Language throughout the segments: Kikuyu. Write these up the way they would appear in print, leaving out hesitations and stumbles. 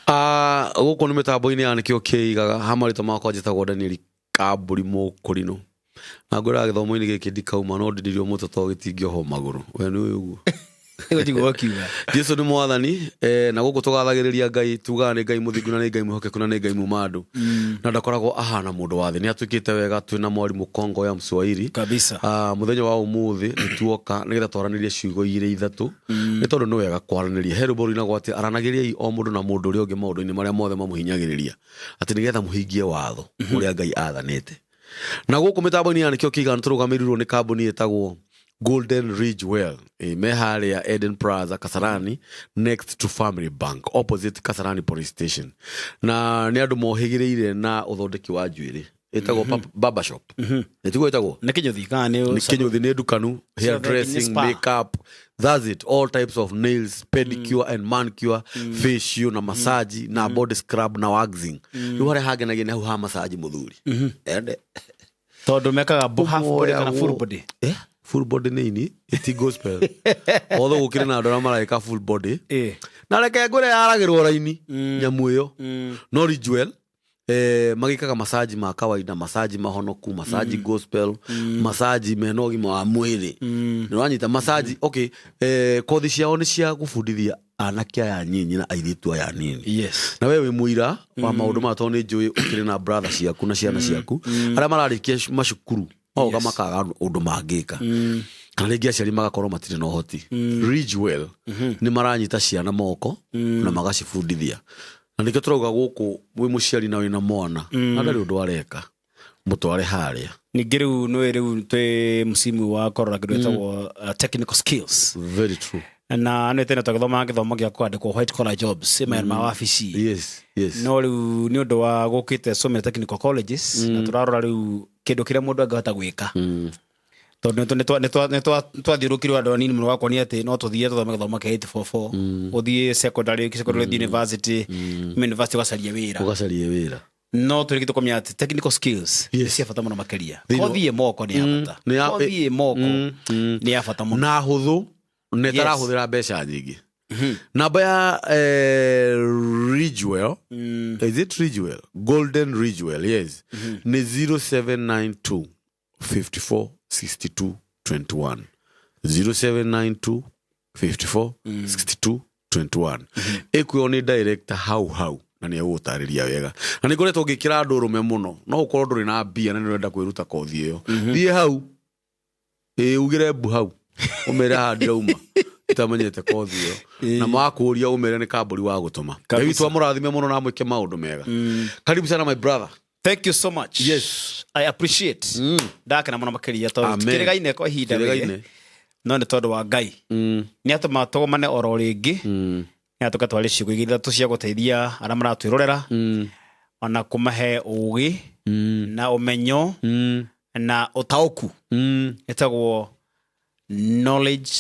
Ah, gũkũ nĩ mĩtambo-inĩ ya nĩkĩo kĩigaga ha marĩtwa makwa njĩtagwo Daniel Kambũri Mũkũrinũ na ngwĩraga gĩthomo-inĩ gĩkĩ ndikauma no ndinirio mũtwe tondũ gĩtingĩohwo magũrũ. We nĩ ũĩ ũguo? Nĩguo njiguaga ũkiuga. Jesu nĩ mwathani na gũkũ tũgathagĩrĩria Ngai tugaga nĩ Ngai mũthingu na nĩ Ngai mwĩhokeku na nĩ Ngai muma andũ na ndakoragwo ahana mũndũ wa thĩ. Nĩ atwĩkĩte wega twĩna mwarimũ Kongo ya Mswahili. Kabisa. Ah, mũthenya wa ũmũthĩ nĩ tuoka nĩgetha twaranĩrie ciugo igĩrĩ ithatũ nĩ tondũ nĩ wega kwaranĩria. He rwĩmbo rũinagwo atĩ aranagĩriai o mũndũ na mũndũ ũrĩa ũngĩ maũndũ-inĩ marĩa mothe mamũhinyagĩrĩria atĩ nĩgetha mũhingie watho ũrĩa Ngai athanĩte. Na gũkũ mĩtambo-inĩ ya nĩkĩo kĩigana tũrũgamĩrĩirwo nĩ kambuni ĩtagwo Golden Ridge Well. Me harĩa Eden Plaza Kasarani next to Family Bank opposite Kasarani Police Station. Na nĩ andũ mohĩgĩrĩire na ũthondeki wa njuĩrĩ ĩtagwo barber shop. Nĩ tiguo ĩtagwo? Nĩ kĩnyũthi kana nĩ Nĩ kĩnyũthi, nĩ ndukanu, hair Ciothe nĩ dressing, spa. makeup, that's it, all types of nails, pedicure and manicure, facial na massage na body scrub na waxing. Rĩu harĩa hangenagia nĩ hau ha massage mũthuri. Ende. Tondũ mekaga half body kana full body. Full body nĩ ini, iti gospel. Although gũkĩrĩ na andũ arĩa mareka full body. Na reke ngwĩre yaragĩrwo raini nyamũ ĩyo. No Ridgewell magĩkaga massage ma kawaida, massage mahonoku, massage gospel, massage mena ũgima wa mwĩrĩ. Nĩ wanyita massage, okay, kothi ciao nĩ cia gũbundithia anake aya nyinyi na airĩtu aya nini. Na we wĩ mũira wa maũndũ maya tondũ nĩ njũĩ ũkĩrĩ na brother ciaku na ciana ciaku arĩa mararĩkia macukuru magoka makaga ũndũ mangĩka kana rĩngĩ aciari magakorwo matirĩ na ũhoti. Ridgewell nĩ maranyita ciana moko na magacibundithia na nĩkĩo tũrauga gũkũ wĩ mũciari na wĩna mwana na ndarĩ ũndũ areka mũtware harĩa. Ningĩ rĩu nĩũĩ rĩu twĩ msimu wa kũrora kĩndũ gĩtagwo technical skills. Very true. Na nĩ tene twagĩthomaga gĩthomo gĩa kwandĩkwo white collar jobs, mawĩra ma wabici. Yes, yes. No rĩu nĩ ũndũ wa gũkĩte so many technical colleges na tũrarora rĩu kĩndũ kĩrĩa mũndũ angĩhota gwĩka. Tondũ nĩ twathiũrũkirwo andũ anini mũno gakuonia atĩ no tũthiĩ tũthome gĩthomo kĩa 844, ũthiĩ secondary, secondary ũthiĩ university, university ũgacaria wĩra. Ũgacaria wĩra. No tũrĩkĩte kũmenya atĩ technical skills nĩ cia bata mũno makĩria. Kothi ĩ moko nĩ ya bata. Nĩ ya- Kothi ĩ moko nĩ ya bata mũno. Na hũthũ na ĩtarahũthĩra mbeca nyingĩ. Namba ya Ridgewell, is it Ridgewell? Golden Ridgewell, yes. Nĩ 0792 54 62 21. 0792 54 62 21. Ĩkuo nĩ director hau hau na nĩ egũgũtarĩria wega. Na nĩ ngoretwo ngĩkĩra andũ ũrũme mũno. No ũkorwo ndũrĩ na mbia na nĩ ũrenda kwĩruta kothi ĩyo. Thiĩ hau. Ĩĩ ugĩre mbu hau. Ũmere haha ndirauma. Itamenyete kothi ĩyo. Na makũria ũmere nĩ kambũri wa gũtũma. Ngai witũ amũrathime mũno na amwĩke maũndũ mega. Karibu sana my brother. Thank you so much. Yes. I appreciate. Ndakena mũno makĩria tondũ Amen. tukĩrĩgaine kwa ihinda Tũkĩrĩgaine. rĩrĩ. No nĩ tondũ wa Ngai. Nĩ atũma tũgomane oro rĩngĩ. Nĩ atũka tware ciugo igĩrĩ ithatũ cia gũteithia arĩa maratwĩrorera. Ona kũmahe ũgĩ na ũmenyo na ũtaũku. Ĩtagwo knowledge,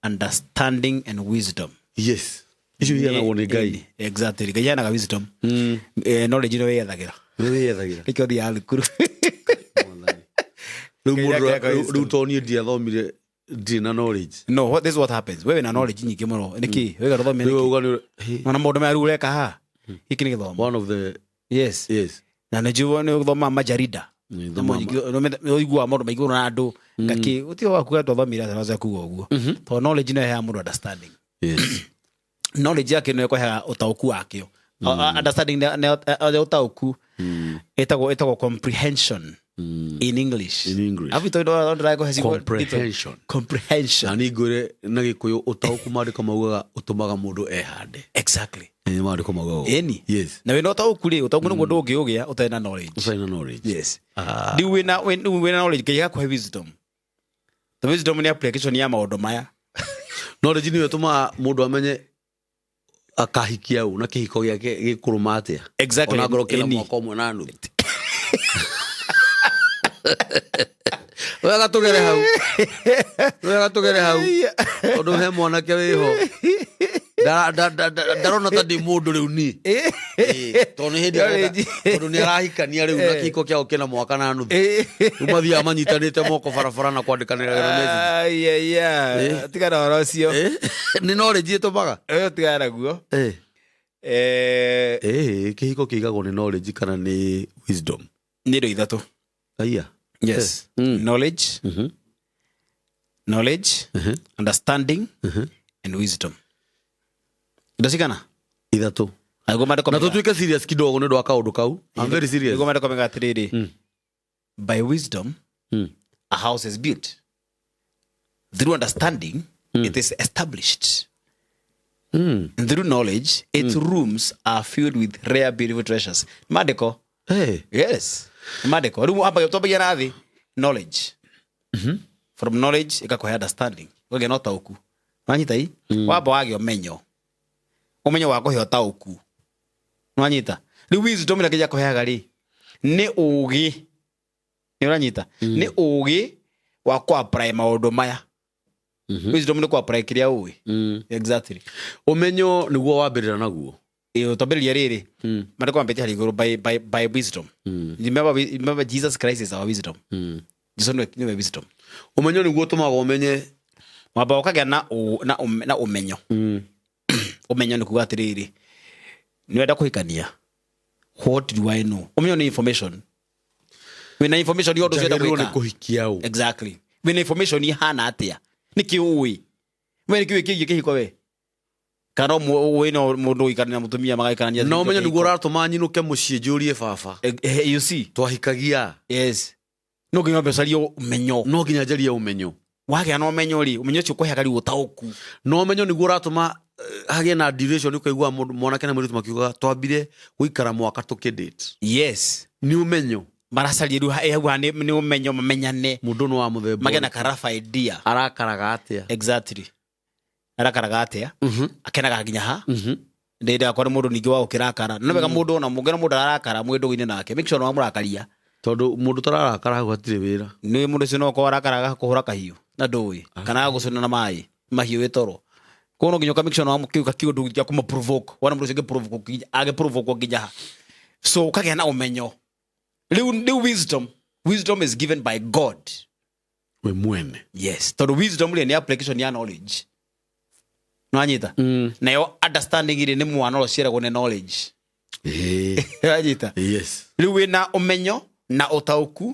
understanding and wisdom. Yes. Icio iheanagwo nĩ Ngai. Exactly. Ngai aheanaga wisdom. Knowledge nĩ wĩyethagĩra. Nĩ wĩyethagĩra. Nĩkĩo ũthiaga thukuru. Rĩu Ngai mũndũ akeaga wisdom. rĩu to niĩ ndiathomire ndirĩ na knowledge. No, this is what happens. Wewe na knowledge nyingĩ mũno. Nĩkĩ? Wega rũthomia Rĩu nĩkĩ? uga nĩ Hey, Ona maũndũ maya rĩu ũreka haha. Gĩkĩ nĩ gĩthomo. one of the Yes. Yes. Na nĩ njũĩ nĩ ũthomaga majarida. Nĩ thomaga Nĩ ũiguaga maũndũ maingĩ mũno na andũ. Ngakĩ, gũtirĩ wa kuga twathomire atĩ wacoka kuga ũguo. Tondũ knowledge nĩyo ĩheaga mũndũ understanding. Knowledge yake nĩyo ĩkũheaga ũtaũku wakĩo. Understanding nĩ ũtaũku. Ĩtagwo comprehension in English. In English. Alafu ito ndo ndĩrakũhe ciugo nditũ. Comprehension. Comprehension. Na nĩ ngwĩre na Gĩkũyũ ũtaũku maandĩko maugaga ũtũmaga mũndũ ehande. Exactly. Nĩ maandĩko maugaga ũguo. Ĩni. Yes. Na wĩna ũtaũku rĩ, ũtaũku nĩguo ndũngĩũgĩa ũtarĩ na knowledge. Ũtarĩ na knowledge. Yes. Rĩu wĩna knowledge Ngai agakũhe wisdom. The wisdom nĩ application ya maũndũ maya. Knowledge nĩyo ĩtũmaga mũndũ amenye akahikia ũ na kĩhiko gĩake gĩkũrũma atĩa. Exactly. Ona ngorwo kĩna Ĩni. mwaka ũmwe na nuthu. Wega tũgere hau. Wega tũgere hau. Tondũ he mwanake wĩho. Ndarona ta ndĩ mũndũ rĩu niĩ. Ĩĩ, tondũ nĩ hĩndĩ arenda, tondũ nĩ arahikania rĩu na kĩhiko kĩao kĩna mwaka na nuthu. Rĩu mathiaga manyitanĩte moko barabara na kwandĩkanĩra na message. Ai, ai, ai. Tigana ũhoro ũcio. Nĩ knowledge ĩtũmaga. Ũyũ tigana naguo. Ĩĩ, kĩhiko kĩigagwo nĩ knowledge kana nĩ wisdom? Nĩ indo ithatũ. Aya. Yes. Knowledge, knowledge, understanding and wisdom. Indo cigana? Ithatũ. Nĩguo maandĩko Na tũtuĩke serious kidogo nĩ ũndũ wa kaũndũ kau. I'm very serious. Nĩguo maandĩko mega atĩrĩrĩ, by wisdom a house is built, through understanding it is established, and through knowledge its rooms are filled with rare beautiful treasures. Maandĩko. Hey. Yes, maandĩko. Rĩu ambagia, twambagia na thĩ, knowledge. From knowledge ĩgakũhe understanding, ũkagĩa na ũtaũku. Wanyita i wamba wagĩa ũmenyo, ũmenyo wa kũhe ũtaũku. Nwanyita? Rĩu wisdom ĩrĩa kĩja kũheaga rĩ, nĩ ũgĩ. Nĩ ũranyita? Nĩ ũgĩ wa kũ apply maũndũ maya. Wisdom nĩ kũ apply kĩrĩa ũĩ. Exactly. Ũmenyo nĩguo wambĩrĩra naguo. Ĩyo twambĩrĩria rĩrĩ, maandĩko mambĩtie harĩa igũrũ, by wisdom. Remember Jesus Christ is our wisdom. Jesu nĩwe wisdom. Ũmenyo nĩguo ũtũmaga ũmenye. Wamba ũkagĩa na ũmenyo. Ũmenyo nĩ kuga atĩrĩrĩ, nĩ wenda kũhikania, what do I know? Ũmenyo nĩ information. Wĩna information ya ũndũ ũcio ũrenda Njagĩrĩirwo nĩ gwĩka. Kũhikia ũ? Exactly. Wĩna information ihana atĩa? Nĩkĩ ũĩ we? Nĩkĩ ũĩ kĩgiĩ kĩhiko we? Kana wĩna mũndũ ũikarania na mũtumia magaikarania? Na ũmenyo nĩguo ũratũma nyinũke mũciĩ njũrie baba. You see? Twahikagia? Yes, no nginya wambe ũcarie ũmenyo. No nginya njarie ũmenyo. Wagĩa na ũmenyo rĩ, ũmenyo ũcio ũkũheaga rĩu ũtaũku. Na ũmenyo nĩguo ũratũma hagĩe na duration, ũkaigua mũndũ mwanake na mũirĩtu makiugaga twambire gũikara mwaka tũkĩdate. Nĩ ũmenyo. Maracaria rĩu hau nĩ ũmenyo, mamenyane. Mũndũ nĩ wa mũthemba Magĩe na ũrĩkũ? Karafa idea. Arakaraga atĩa? Exactly. Arakaraga atĩa? Akenaga nginya ha? Ndĩndĩ akwa nĩ mũndũ ningĩ wa gũkĩrakara. No wega mũndũ ona mũngĩona mũndũ ararakara mwĩ ndũgũ-inĩ nake, make sure nĩ wamũrakaria. Tondũ mũndũ ũtararakara hau hatirĩ wĩra. Nĩ mũndũ ũcio no ũkorwo arakaraga kũhũra kahiũ na ndũĩ, kana agagũcũna na maĩ mahiũ wĩ toro. Koguo no nginya ũka make sure nĩ wamũkĩuka kĩũndũ gĩa kũmũ provoke. Wona mũndũ ũcio agĩprovoke nginya ha. So ũkagĩa na ũmenyo rĩu. Wisdom is given by God. We mwene. Yes, tondũ wisdom rĩ, nĩ application ya knowledge. Nwanyita? Nayo understanding rĩ, nĩ mwana ũrĩa ũciaragwo nĩ knowledge. Wanyita? Yes. Rĩu wĩna ũmenyo na ũtaũku,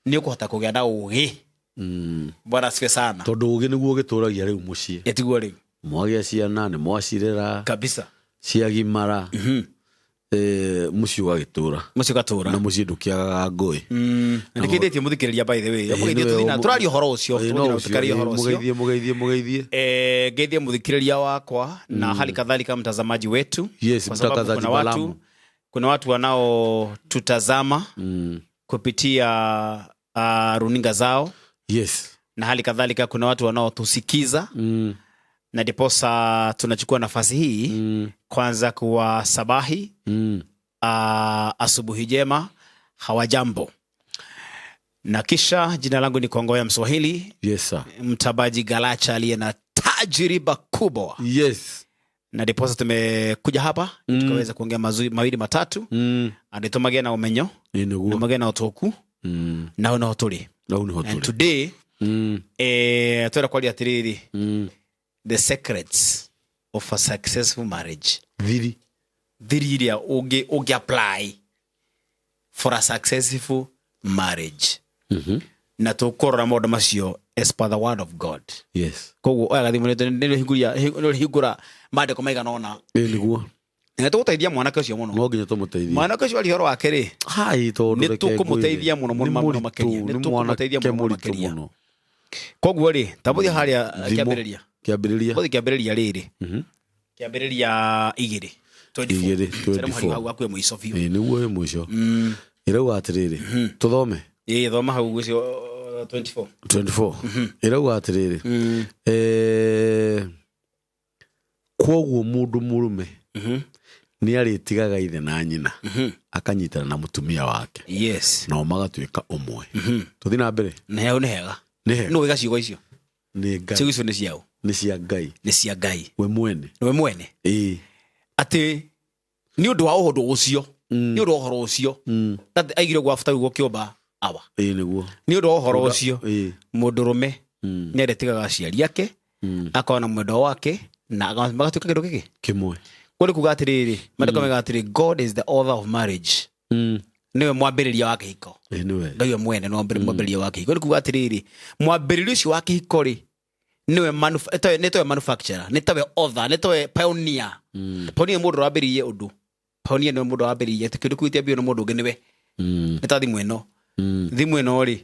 nĩ ũkũhota kũgĩa na ũgĩ. Bwana asifiwe sana. Tondũ ũgĩ nĩguo ũgĩtũragia rĩu mũciĩ. Ĩtiguo rĩu. Mwagĩa ciana nĩ mwacirera. Kabisa. Ciagimara, mũciĩ ũgagĩtũra. Mũciĩ ũgatũra. Na mũciĩ ndũkĩagaga ngũĩ. Na nĩkĩndĩtie mũthikĩrĩria, by the way. Mũgeithie, tũthiĩ na tũraria ũhoro ũcio. Ĩĩ, no Tũthiĩ na ũcio, tũkaria ĩĩ, ũhoro ũcio. Mũgeithie, mũgeithie, mũgeithie. Ngeithie mũthikĩrĩria wakwa na hali kadhalika mtazamaji wetu, Yes, kwa sababu mtakazaji kuna watu, Balamu. kuna watu wanaotutazama kupitia runinga zao, na hali kadhalika kuna watu wanaotusikiza, na ndiposa tunachukua nafasi hii kwanza kuwasabahi asubuhi njema, hawajambo, na kisha jina langu ni Kongoya Mswahili, Yes, sir. mtabaji Galacha aliye na tajriba kubwa, na ndiposa tumekuja hapa tukaweza kuongea mazuri mawili matatu, andĩ na ũmenyo, Ĩĩ, nĩguo. na magĩe na ũtũku, na hau noho tũrĩ. Na hau nĩho And tũrĩ. today twenda kwaria atĩrĩrĩ, the secrets of a successful marriage. Thiri. Thiri iria ũngĩ apply for a successful marriage, na tũkũrora maũndũ macio as per the word of God. Koguo oya gathimũ, nĩrĩhingũra maandĩko maigana ũna, Ĩĩ, nĩguo. na nĩtũgũteithia mwanake ũcio mũno. No nginya tũmũteithie. Mwanake ũcio aria ũhoro wake rĩ, Hai, tondũ nĩ reke tũkũmũteithia ngwĩre, mũno, mũno, nĩ mũno mũritũ, makĩria. Nĩ nĩ tũkũmũteithia mwanake mũno, mũno mũritũ makĩria. Mũno. Koguo rĩ, tambũthia harĩa Thimo. kĩambĩrĩria. Kĩambĩrĩria. Bũthi kĩambĩrĩria rĩrĩ, kĩambĩrĩria 2:24. 2:24. Cere mũhari hau hakuhĩ mũico biũ. Ĩĩ, nĩguo, ĩ mũico ĩrauga atĩrĩrĩ, tũthome. Ĩĩ, thoma hau ũcio 24. 24 ĩrauga atĩrĩrĩ, kwoguo mũndũ mũrũme nĩ arĩtigaga ithe na nyina, akanyitana na mũtumia wake, nao magatuĩka ũmwe. Tũthiĩ na mbere. Na hau nĩ hega. Nĩ hega. Nũ wĩga ciugo icio? Nĩ Ngai. Ciugo icio nĩ ciao? Nĩ cia Ngai. Nĩ cia Ngai. We mwene. Nĩwe mwene. Ĩĩ. Atĩ nĩ ũndũ wa ũndũ ũcio, nĩ ũndũ wa ũhoro ũcio, That aigire ũguo after ũguo kĩũmba awa. Ĩĩ, nĩguo. Nĩ ũndũ wa ũhoro ũcio, mũndũrũme nĩ arĩtigaga aciari ake, akorwo na mwendwa wake, na magatuĩka kĩndũ gĩkĩ Kĩmwe. Kå nä kuga atä rä rä mandä mega atä rä God is the author of marriage. Nĩwe mwambĩrĩria wa kĩhiko. Ĩ, nĩwe. Ngai we mwene nĩwe mwambĩrĩria wa kĩhiko. Nĩ kuga atĩrĩrĩ, mwambĩrĩria ũcio wa kĩhiko rĩ, nĩwe nĩ tawe manufacturer, nĩ tawe author, nĩ tawe pioneer. Pioneer nĩ mũndũ wambĩrĩirie ũndũ. Pioneer nĩwe mũndũ wambĩrĩirie kĩndũ kĩu kĩambĩrĩirio nĩ mũndũ ũngĩ nĩwe. Nĩ ta thimũ ĩno. Thimũ ĩno rĩ,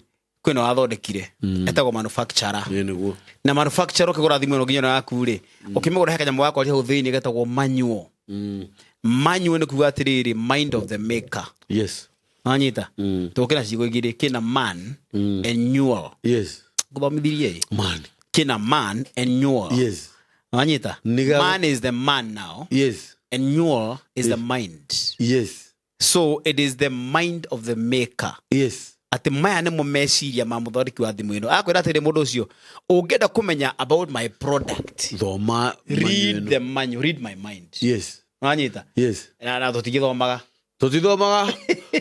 kwĩna wathondekire, etagwo manufacturer. Ĩ, nĩguo. Na manufacturer ũkĩgũra thimũ ĩno nginya ĩno yaku rĩ, ũkĩmĩgũra he kanyamũ gakwaria hau thĩinĩ getagwo manual. Manual nĩ kuga atĩrĩrĩ, mind of the maker. Yes. Wanyita? Tũkĩna ciugo igĩrĩ, kĩna man and newel. Yes. Ngũthomithirie ĩ? Man. Kĩna man and newel. Yes. Wanyita? Man is the man now. Yes. And newel is the mind. Yes. So it is the mind of the maker. Yes. Atĩ maya nĩmo meciria ma mũthondeki wa thimũ ĩno. Akwĩra atĩrĩ mũndũ ũcio, ũngĩenda kũmenya about my product, Thoma read manual. the manual, read my mind. Yes. Wanyita? Yes. Na tũtingĩthomaga. Tũtithomaga.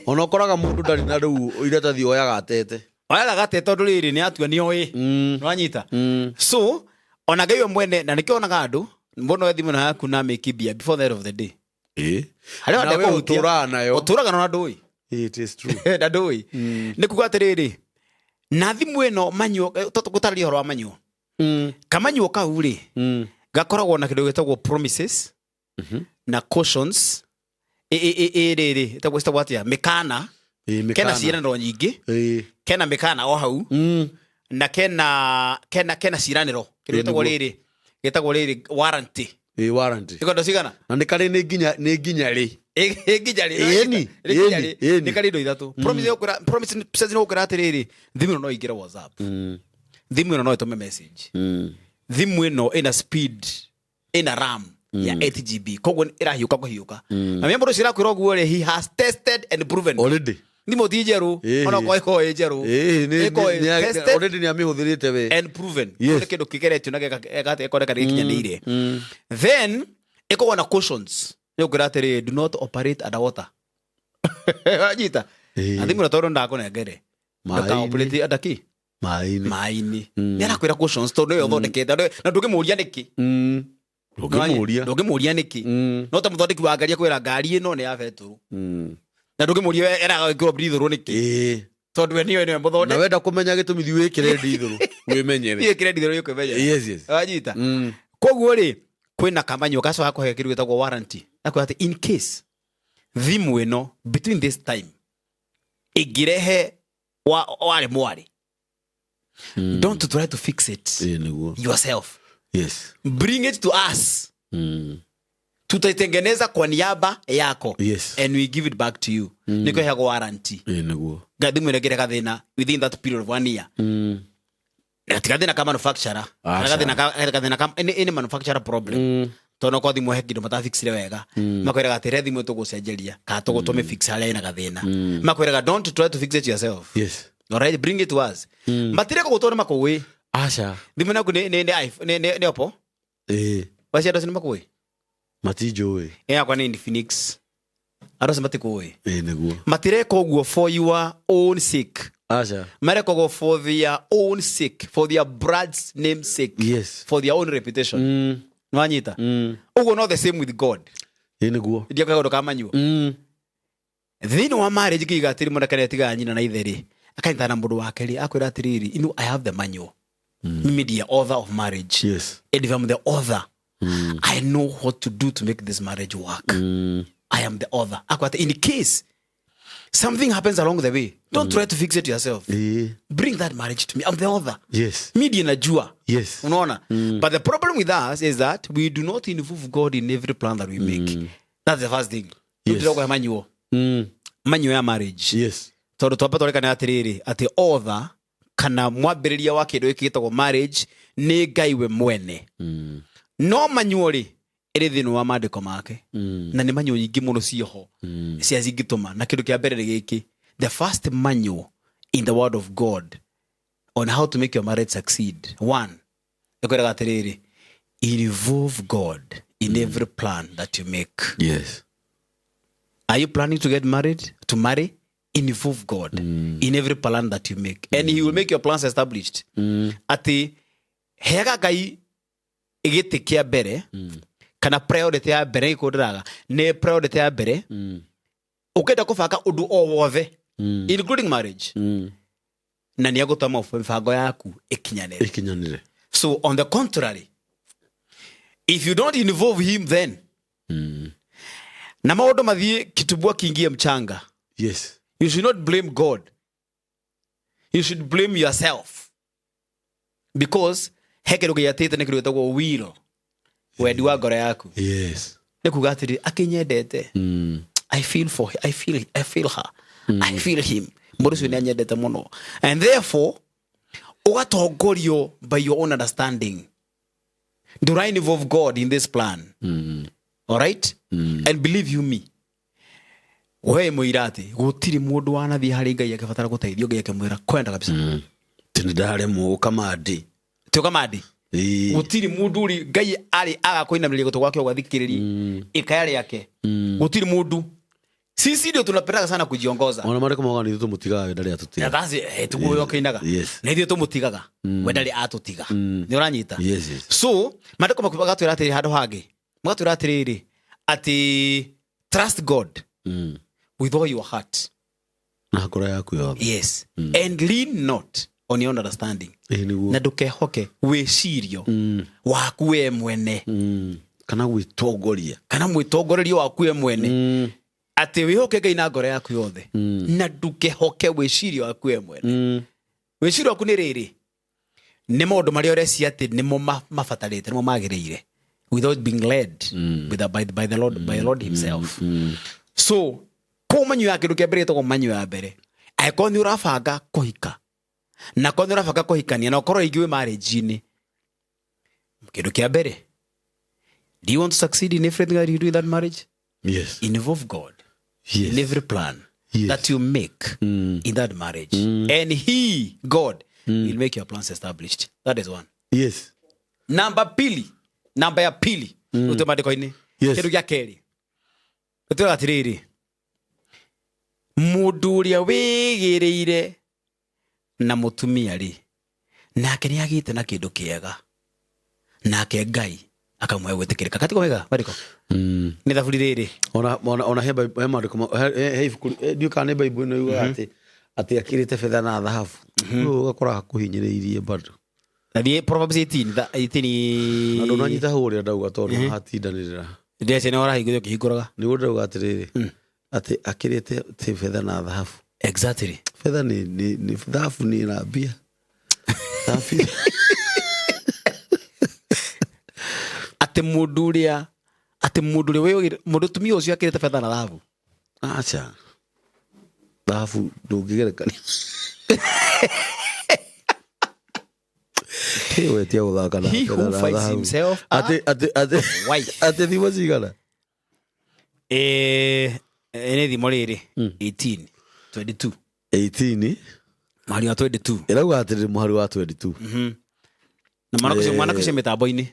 Ona ũkoraga mũndũ ndarĩ na rĩu iratathi oyaga atete. Oyaga gate tondũ rĩrĩ nĩ atua nĩ oĩ. Nĩwanyita? So ona Ngai we mwene, na nĩkĩo onaga andũ mũndũ oe thimũ ĩno yaku na amĩkimbia before the end of the day. Ĩ. Harĩa Na we ndekũhutia. ũtũraga nayo. Ũtũraga na ndũĩ. It is true. Na ndũĩ. Nĩ kuga atĩrĩrĩ, na thimũ ĩno manyuo, tũgũtarĩria ũhoro wa manyuo. Kamanyuo kau rĩ, gakoragwo na kĩndũ gĩtagwo promises na cautions. Ĩ rĩrĩ, ĩtagwo atĩa? Mĩkana. Ĩ, mĩkana. Kena ciĩranĩro nyingĩ. Ĩ. Kena mĩkana o hau. Na kena ciĩranĩro. Kĩndũ Ĩ, gĩtagwo nĩguo. rĩrĩ, gĩtagwo rĩrĩ warranty. Ĩ, warranty. Ĩkondo cigana? Na nĩ karĩ nĩ nginya rĩ. Ĩ nginya rĩ. Ĩni, Ĩ nginya rĩ. ĩni, ĩni. Nĩ karĩ indo ithatũ. Promise ĩgũkwĩra, promise nĩ ĩgũkwĩra atĩrĩrĩ, thimũ ĩno no ĩingĩre WhatsApp. Thimũ ĩno no ĩtũme message. Thimũ ĩno ĩna speed, ĩna RAM ya 8 GB. Koguo ĩrahiũka kũhiũka. Na mĩambo ũcio ĩrakwĩra ũguo rĩ, he has tested and proven. Already. Thimũ ti njerũ, Ĩĩ. ona okorwo ĩkorwo ĩ njerũ. Ĩĩ, Ĩkorwo ĩ tested already nĩ amĩhũthĩrĩte we. and proven. Yes. Nĩ kĩndũ kĩgeretio na gĩkoneka nĩ gĩkinyanĩire. Then ĩkoragwo na cautions. Nĩ ũkwĩra atĩrĩrĩ, do not operate underwater. Wanyita? Ĩĩ. Na thimũ ĩno tondũ ndakũnengere. Maĩ-inĩ. Ndũka operate under kĩ? Maĩ-inĩ. Maĩ-inĩ. Nĩ arakwĩra cautions tondũ nĩwe ũthondekete. Na ndũngĩmũria nĩkĩ. Ndũngĩmũria. Ndũngĩmũria nĩkĩ. No ta mũthondeki wa ngari akwĩra ngari ĩno nĩ ya betũrũ. Na ndũngĩmũria eraga ĩkĩrwo ndithũrũ nĩkĩ. Ĩĩ. Tondũ we nĩwe Na mũthondeki. wenda kũmenya gĩtũmi thiĩ wĩkĩre ndithũrũ wĩmenyere. Thiĩ wĩkĩre ndithũrũ ũkwĩmenyera. Yes, yes. Wanyita? Koguo rĩ, kwĩna kamanyo gacoka kũhe kĩndũ gĩtagwo warranty. Akwĩra atĩ in case thimũ ĩno between this time ĩngĩrehe warĩ mwarĩ, don't try to fix it Ĩĩ, nĩguo. yourself. Yes. Bring it to us. Tutaitengeneza kwa niaba yako. Yes. And we give it back to you. Nĩkĩo ĩheagwo warranty. Ĩĩ, nĩguo. Thimũ ĩno ĩngĩrehe gathĩna within that period of 1 year. Na ti gathĩna ka manufacturer. Kana Aca. gathĩna ka any manufacturer problem. Tondũ no korwo thimũ he kĩndũ matafixire wega. Makwĩraga atĩ re thimũ tũgũcenjeria kana tũgũtũme fix harĩa ĩna gathĩna. Makwĩraga don't try to fix it yourself. Yes. All right, bring it to us. Matireka gũtwo nĩ makũĩ. Aca. Thimũ yaku nĩ Oppo? Ĩĩ. Waci andũ acio nĩ makũĩ? Matinjũĩ. Ĩ yakwa nĩ Infinix. Andũ acio matikũĩ. Ĩĩ, nĩguo. Matireka ũguo for your own sake. Aca. Mareka ũguo for their own sake, for their brand's name sake. Yes. For their own reputation. Nĩwanyita? Ũguo no the same with God. Ĩĩ, nĩguo. Ndiakwĩra kaũndũ ka manyuo. Thĩinĩ wa marriage kĩiga atĩrĩ mwanake nĩ atigaga nyina na ithe rĩ, akanyitana na mũndũ wake rĩ, akwĩra atĩrĩrĩ, you know, I have the manual. Mimi ndiye author of marriage. Yes. And if I'm the author, I know what to do to make this marriage work. I am the author. Akwĩra atĩ, in case something happens along the way, don't try to fix it yourself. Ĩĩ. Bring that marriage to me. I'm the author. Yes. Mi ndiye najua. Yes. Unaona? But the problem with us is that we do not involve God in every plan that we make. That's the first thing. Yes. Tũtirauga manual. Manual ya marriage. Yes. Tondũ twamba twarekana atĩrĩrĩ, atĩ author kana mwambĩrĩria wa kĩndũ gĩkĩ gĩtagwo marriage nĩ Ngai we mwene. No manual rĩ, ĩrĩ thĩinĩ wa maandĩko make. Na nĩ manual nyingĩ mũno cioho cia cingĩtũma. Na kĩndũ kĩa mbere nĩ gĩkĩ, the first manual in the word of God on how to make your marriage succeed. One, ĩkwĩraga atĩrĩrĩ, involve God in every plan that you make. Yes. Are you planning to get married? To marry? Involve God in every plan that you make. And he will make your plans established. Atĩ, heaga Ngai gĩtĩ kĩa mbere, Kana priority ya mbere ikundiraga nĩ priority ya mbere. Ũkĩenda kũbanga ũndũ o wothe, including marriage, na nĩ egũtũma mĩbango yaku ĩkinyanĩre. Ikinyanire. So on the contrary, if you don't involve him, then na maũndũ mathiĩ kitumbua kiingie mchanga, you should not blame God, you should blame yourself, because he kĩndũ gĩatĩte nĩ kĩndũ gĩtagwo will, wendi wa ngoro yaku. Nĩ kuga atĩrĩ, akĩnyendete, I feel for I feel her, I feel him, mũndũ ũcio nĩ anyendete mũno, and therefore ũgatongorio by your own understanding. Ndũra involve God in this plan. All right? And believe you me, we mũira atĩ gũtirĩ mũndũ wanathiĩ harĩ Ngai akĩbatara gũteithio, Ngai akĩmwĩra kwenda kabisa. Tĩ nĩ ndaremwo ũkamandi. Ti ũkamandi. Gũtirĩ mũndũ ũrĩ Ngai arĩ aga kũinamĩrĩria gũtũ gwake ũgathikĩrĩria ikaya rĩake. Gũtirĩ mũndũ. Sisi ndio tunapendaga sana kujiongoza. Ona marĩkũ mauga nĩ ithuĩ tũmũtigaga, we ndarĩ atũtiga. Tiguo ũkĩinaga. Na ithuĩ tũmũtigaga, we ndarĩ atũtiga. Nĩ ũranyita? Yes. So maandĩko magatwĩra atĩrĩ, handũ hangĩ magatwĩra atĩrĩrĩ, atĩ trust God with all your heart. Na ngoro yaku yothe. Yes, and lean not on your own understanding. Ĩ nĩguo. Na ndũkehoke wĩcirio waku we mwene. Kana gwĩtongoria. Kana mwĩtongorerio waku we mwene. Atĩ wĩhoke Ngai na ngoro yaku yothe na ndũkehoke wĩcirio waku we mwene. Wĩcirio waku nĩ rĩrĩ, nĩ maũndũ marĩa ũrecia atĩ nĩmo mabatarĩte, nĩmo magĩrĩire, without being led by the Lord, by the Lord himself. So kũu manyu ya kĩndũ kĩa mbere gĩtagwo manyu ya mbere, angĩkorwo nĩ ũrabanga kũhika na korwo nĩ ũrabanga kũhikania na ũkorwo rĩngĩ wĩ marriage-inĩ, kĩndũ kĩa mbere, do you want to succeed in everything that you do in that marriage? Yes. Involve God in every plan that you make in that marriage, and he, God, will make your plans established. That is one. Namba pili, namba ya pili, ute maandĩko-inĩ. Kĩndũ gĩa kerĩ gĩtwĩraga atĩrĩrĩ, mũndũ ũrĩa wĩgĩrĩire na mũtumia rĩ, nake nĩ agĩte na kĩndũ kĩega, nake Ngai akamũhe gwĩtĩkĩrĩka. Katiko wega marĩko? Nĩ thaburi rĩrĩ. Ona he he maandĩko he ibuku, ndiũĩ kana nĩ Bible ĩno yugaga atĩ akĩrĩte betha na thahabu. Rĩu ũgakora hakuhinyĩrĩirie bado. Na thiĩ Proverbs 18 18. Na ndũnanyita hau ũrĩa ndauga, tondũ hatindanĩrĩra. Ndĩreciria nĩ ũrahingũrire ũkĩhingũraga. Nĩguo ndauga atĩrĩrĩ, atĩ akĩrĩte ti betha na thahabu. Betha nĩ thahabu, nĩ na mbia. Thahabu. Atĩ mũndũ ũrĩa mũndũ tumia ũcio akĩrĩte betha na thahabu. Aca. Thahabu ndũngĩgerekania. Hey, we tia gũthaka na He who betha na finds thahabu. himself a Atĩ wife. Atĩ thimo cigana? Nĩ thimo rĩrĩ, 18 22. 18. Mũhari wa 22. Ĩrauga atĩrĩrĩ, mũhari wa 22. Na mwanake ũcio mĩtambo-inĩ.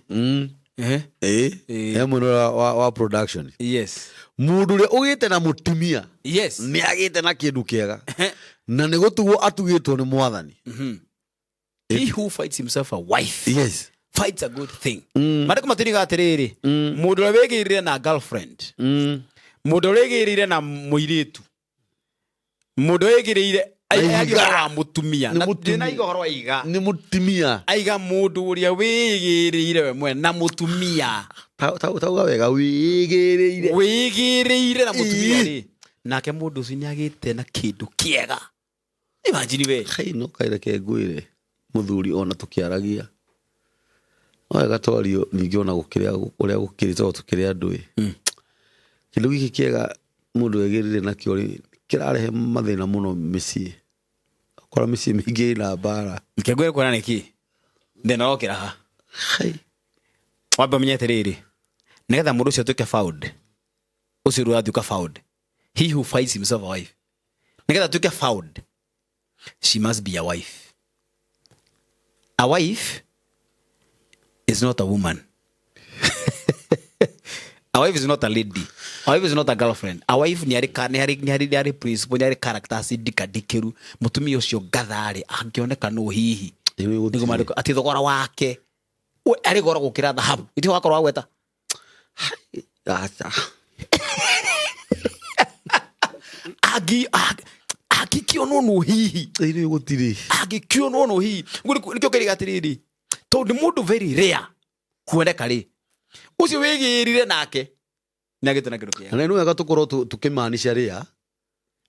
Ehe. Ĩ he mwena wa production. Mũndũ ũrĩa ũgĩte na mũtumia nĩ agĩte na kĩndũ kĩega, na nĩ gũtugwo atugĩtwo nĩ Mwathani. He who finds himself a wife finds a good thing. Maandĩko matiriga atĩrĩrĩ, mũndũ ũrĩa wĩgĩrĩire na girlfriend, mũndũ ũrĩa wĩgĩrĩire na mũirĩtu, mũndũ wĩgĩrĩire Na iga. aiga ũhoro wa mũtumia. Nĩ Na mũtumia. ndĩnaiga ũhoro wa iga. Nĩ mũtumia. Aiga mũndũ ũrĩa wĩgĩrĩire we mwene na mũtumia. Tauga wega, wĩgĩrĩire. Wĩgĩrĩire na mũtumia rĩ, nake mũndũ ũcio nĩ agĩte na kĩndũ kĩega. Imagine we. Kai, no kaireke ngwĩre mũthuri, ona tũkĩaragia no wega twario ningĩ, ona gũkĩrĩa ũrĩa gũkĩrĩ, tondũ tũkĩrĩ andũ ĩ, kĩndũ gĩkĩ kĩega mũndũ egĩrĩire nakĩo rĩ, kĩrarehe mathĩna mũno mĩciĩ. Ũkora mĩciĩ mĩingĩ ĩna mbara. Kĩngwĩre kuona nĩkĩ thĩna wokĩra ha. Hai. Wambe ũmenye atĩrĩrĩ, nĩgetha mũndũ ũcio atuĩke found, ũcio rĩu ũratuĩka found, he who finds himself a wife, nĩgetha atuĩke found, she must be a wife. A wife is not a woman. A wife is not a lady. A wife is not a girlfriend. A wife nĩ arĩ nĩ arĩ principle, nĩ arĩ characters ndikandikĩru. Mũtumia ũcio ngatharĩ angĩoneka nũ hihi. Nĩguo. Nĩguo maandĩko atĩ thogora wake arĩ goro gũkĩra thahabu. Itĩ wakorwo wagweta. Aca. Angĩkĩonwo nũ hihi? Ĩrĩ gũtirĩ. Angĩkĩonwo nũ hihi? Nĩkĩo kĩrĩga atĩrĩrĩ, tondũ nĩ mũndũ very rare kuoneka rĩ, ũcio wĩgĩrire nake nĩ agĩte na kĩndũ kĩega. Na nĩ wega tũkorwo tũkĩmaanisha rĩa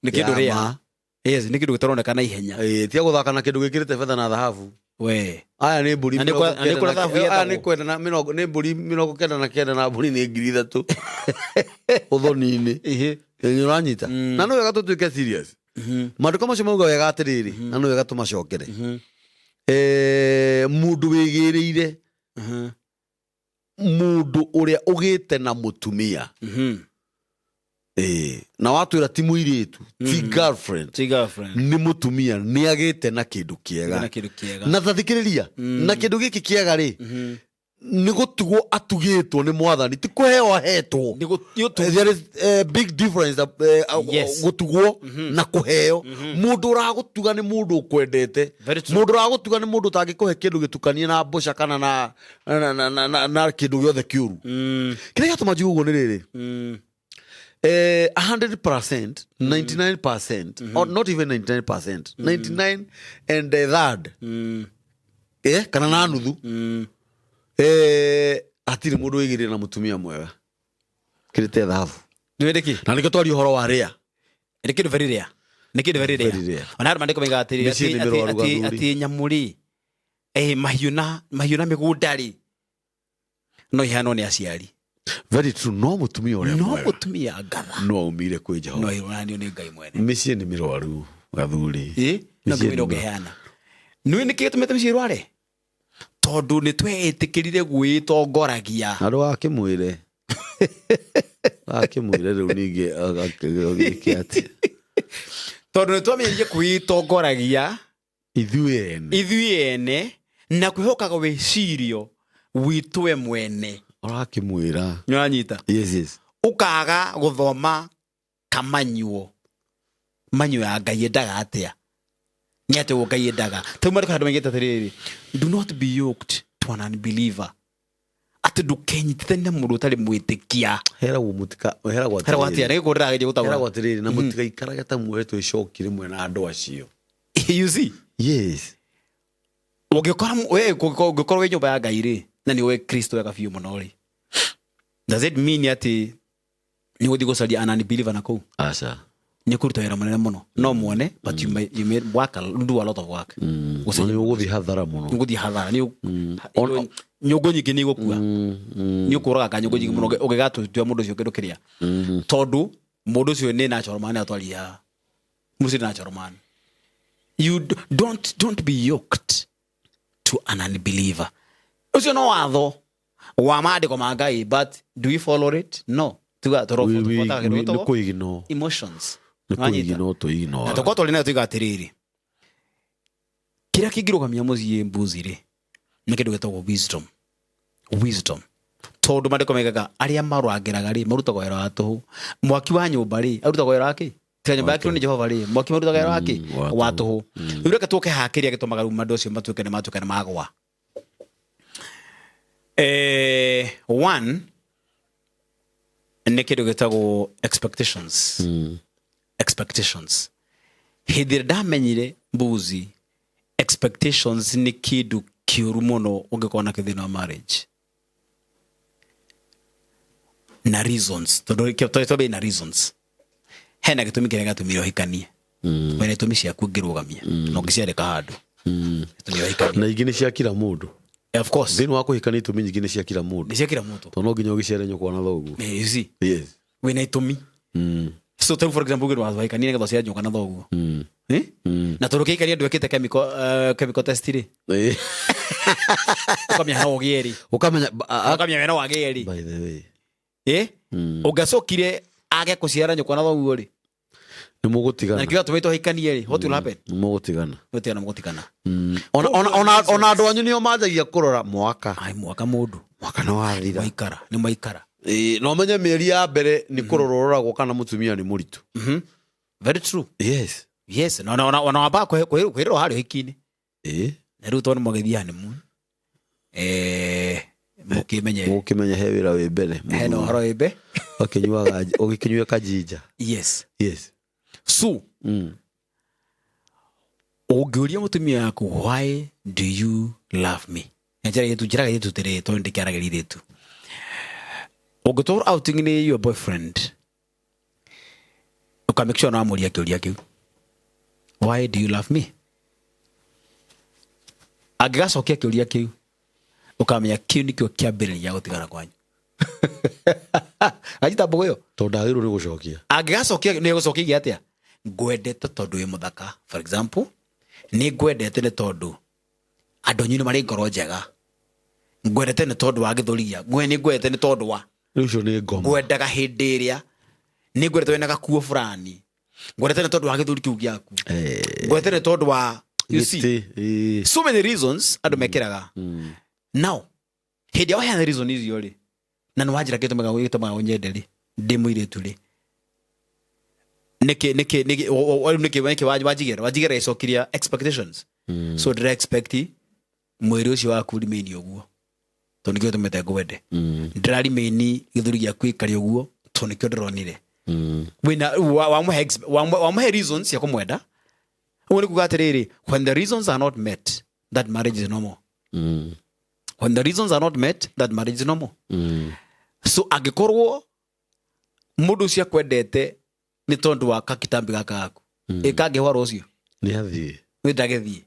Nĩ kĩndũ ya rare. ma. Yes, nĩ kĩndũ gĩtaroneka na ihenya. Ĩĩ, tiga gũthaka na kĩndũ gĩkĩrĩte betha na thahabu. We. Aya nĩ mbũri Na nĩ mĩrongo na nĩ kenda kwa na thahabu aya nĩ yetagwo. kwenda na mĩrongo nĩ mbũri 99 na mbũri nĩ 3,000 ũthoni-inĩ. Ĩhĩ. Nĩ ũranyita? Na nĩ wega tũtuĩke serious. Maandĩko macio mauga wega atĩrĩrĩ, na nĩ wega tũmacokere. Mũndũ wĩgĩrĩire, mũndũ ũrĩa ũgĩte na mũtumia. Na watwĩra ti mũirĩtu, ti girlfriend, Ti girlfriend. nĩ mũtumia, nĩ agĩte na kĩndũ kĩega. Na kĩndũ kĩega. Na tathikĩrĩria, na kĩndũ gĩkĩ kĩega rĩ, nĩ gũtugwo atugĩtwo nĩ mwathani, ti kũheo ahetwo. Nĩ nĩ ũtugwo. There is a big difference, Yes. gũtugwo na kũheo. Mũndũ ũragũtuga nĩ mũndũ ũkwendete. Very true. Mũndũ ũragũtuga nĩ mũndũ ũtangĩkũhe kĩndũ gĩtukanie na mboca kana na kĩndũ gĩothe kĩũru. Kĩrĩa gĩatũma njuge ũguo nĩ rĩrĩ, 100%, 99%, or not even 99%, 99 and a third, kana na nuthu, hatirĩ mũndũ wĩgĩrĩire na mũtumia mwega kĩrĩte thahabu. Nĩ wĩndĩ kĩ? Na nĩkĩo twaria ũhoro wa rĩa. Nĩ kĩndũ very rare. Nĩ kĩndũ very rare. Very rare. Ona andũ maandĩko moigaga atĩrĩrĩ, Mĩciĩ nĩ mĩrwaru gathuri. atĩ nyamũ rĩ, mahiũ na mĩgũnda rĩ, no iheanwo nĩ aciari. Very true. No mũtumia ũrĩa No mwega mũtumia ngatha no aumire kwĩ Jehova. no ĩronanio nĩ Ngai mwene. Mĩciĩ nĩ mĩrwaru gathuri. No Mĩciĩ ngĩmwĩra nĩ mĩrwaru. ũngĩheana. Nĩũĩ nĩkĩ gĩtũmĩte mĩciĩ ĩrware? Tondũ nĩ twetĩkĩrire gwĩtongoragia. Na ndũgakĩmwĩre. Akĩmwĩre rĩu ningĩ agĩke atĩa? Tondũ nĩ twamenyire kwĩtongoragia Ithuĩ ene. ithuĩ ene na kwĩhokaga wĩcirio witũ we mwene. Ũrakĩmwĩra. Nĩ ũranyita? Yes, yes. Ũkaga gũthoma kamanyuo. Manyuo ya Ngai endaga atĩa? Nĩ atĩa ũguo Ngai endaga? Tau maandĩko handũ maigĩte atĩrĩrĩ, do not be yoked to an unbeliever. Atĩ ndũkenyitithanie na mũndũ ũtarĩ mwĩtĩkia. Heragwo mũtika, heragwo Heragwo atĩa? atĩrĩrĩ. Nĩ gĩkũ ndĩrageria gũtaũra. Heragwo atĩrĩrĩ, na mũtigaikarage ta muohetwo icoki rĩmwe na andũ acio. You see? Yes. Ũngĩkora we ũngĩkorwo wĩ nyũmba ya Ngai rĩ, na nĩ ũĩ Kristo wega biũ mũno rĩ, does it mean atĩ nĩ ũgũthiĩ gũcaria an unbeliever na kũu? Aca. Nĩ ũkũruta wĩra mũnene mũno. No muone, but you may work a, do a lot of work. Na nĩ ũgũthiĩ hathara mũno. Nĩ ũgũthiĩ hathara. Nĩ nyũngũ nyingĩ nĩ igũkua. Nĩ ũkũraga ka nyũngũ nyingĩ mũno ũgĩgatua mũndũ ũcio kĩndũ kĩrĩa. Tondũ mũndũ ũcio nĩ natural man atwaria. Mũndũ ũcio nĩ natural man. You don't be yoked to an unbeliever. Ũcio no watho wa maandĩko ma Ngai, but do we follow it? No. Tuga tũrobuataga kĩndũ Nĩ gĩtagwo kũignore. emotions. Nĩ Nĩwanyita? kũignore tũignore. Na tũkorwo twarĩ nayo tuiga atĩrĩrĩ, kĩrĩa kĩngĩrũgamia mũciĩ mbuzi rĩ, nĩ kĩndũ gĩtagwo wisdom. Wisdom. Tondũ maandĩko maigaga arĩa marangĩraga rĩ, marutagwo wĩra wa tũhũ. Mwaki wa nyũmba rĩ, arutagwo wĩra wa kĩ? Tiga nyũmba yakirwo nĩ Jehova rĩ, mwaki marutaga wĩra wa kĩ? Wa Wa tũhũ. Rĩu reke tũke haha kĩrĩa gĩtũmaga rĩu andũ acio matuĩke nĩ matuĩka nĩ magwa. One, nĩ kĩndũ gĩtagwo expectations. Expectations. Hĩndĩ ĩrĩa ndamenyire mbuzi, expectations nĩ kĩndũ kĩũru mũno ũngĩkorwo nakĩo thĩinĩ wa marriage. Na reasons. Tondũ twambie na reasons. Hena gĩtũmi kĩrĩa gĩatũmire ũhikanie. Wĩna itũmi ciaku ũngĩrũgamia. Na ũngĩciandĩka handũ. Gĩtũmi ũhikanie. Na ingĩ nĩ cia kila mũndũ. Of course. Thĩinĩ wa kũhikania itũmi nyingĩ nĩ cia kila mũndũ. Nĩ cia kila mũndũ. Tondũ no nginya ũgĩciare nyũkwa na thoguo. You see? Yes. Wĩna itũmi. So tell for example, ũngĩrwo wahikania nĩgetha ũciare nyũkwa na thoguo. Na tondũ ũkĩhikania ndwĩkĩte chemical test rĩ. Ũkamenya no ũgĩe rĩ. Ũkamenya, Ũkamenya we no wagĩe rĩ. By the way. Ũngĩacokire age kũciara nyũkwa na thoguo rĩ. Nĩ mũgũtigana. Na nĩkĩo gĩatũmĩte ũhikanie rĩ, what will happen? Nĩ mũgũtigana. Mũgũtigana, mũgũtigana. Ona andũ anyu nĩo manjagia kũrora mwaka. Ai, mwaka mũndũ. Mwaka nĩ wathira. Waikara, nĩ mwaikara. Na ũmenye mĩeri ya mbere nĩ kũrorwo ũroragwo kana mũtumia nĩ mũritũ. Very true. Yes. Yes, na ona wambaga kwĩrĩrwo harĩa ũhiki-inĩ. Na rĩu tondũ nĩ mwagĩthiĩ honeymoon. Mũkĩmenye. Mũkĩmenye he wĩra wĩ mbere. Hena ũhoro wĩ mbe. Ũkĩnyuaga ũgĩkĩnyua kajinja. Yes. Yes. So ũngĩũria mũtumia waku, "Why do you love me?" Njĩra yetu, njĩra yetu tĩrĩ tondũ ndĩkĩaragĩria irĩtu. Ũngĩtwarwo outing nĩ your boyfriend, ũka make sure nĩwamũria kĩũria kĩu, "Why do you love me?" Angĩgacokia kĩũria kĩu, ũkamenya kĩu nĩkĩo kĩambĩrĩria gĩa gũtigana kwanyu. Anyita mbogo ĩyo. Tondũ ndagĩrĩirwo nĩ gũcokia. Angĩgacokia, nĩ egũcokia atĩa? "Ngwendete tondũ wĩ mũthaka," for example. "Nĩ ngwendete nĩ tondũ andũ anyu nĩ marĩ ngoro njega. Ngwendete nĩ tondũ wa gĩthũri gĩaku. Nĩ ngwendete nĩ tondũ wa Rĩu ũcio nĩ ngoma. Ngwendaga hĩndĩ ĩrĩa nĩ ngwendete wĩna gakuo fulani. Ngwendete nĩ tondũ wa gĩthũri kĩu gĩaku. Ngwendete nĩ tondũ wa," you see? Gĩtĩ, ĩĩ. So many reasons andũ mekĩraga. Now hĩndĩ ĩrĩa waheana reason icio rĩ, na nĩ wanjĩra gĩtũmaga ũnyende rĩ, ndĩ mũirĩtu rĩ, nĩkĩ nĩkĩ nĩkĩ rĩu nĩkĩ wanjigĩra icoki rĩa expectations? So ndĩra expect mwĩrĩ ũcio waku remain ũguo tondũ nĩkĩo gĩtũmĩte ngwende. Ndĩra remain gĩthũri gĩaku gĩikare ũguo tondũ nĩkĩo ndĩronire. Wĩna wamũhe reasons cia kũmwenda. Ũguo nĩ kuga atĩrĩrĩ, when the reasons are not met, that marriage is no more. When the reasons are not met, that marriage is no more. So angĩkorwo mũndũ ũcio akwendete nĩ tondũ wa kakitambi gaka gaku, ĩkangĩhwa rũciũ, Nĩ athiĩ. Nĩ ndagĩthiĩ.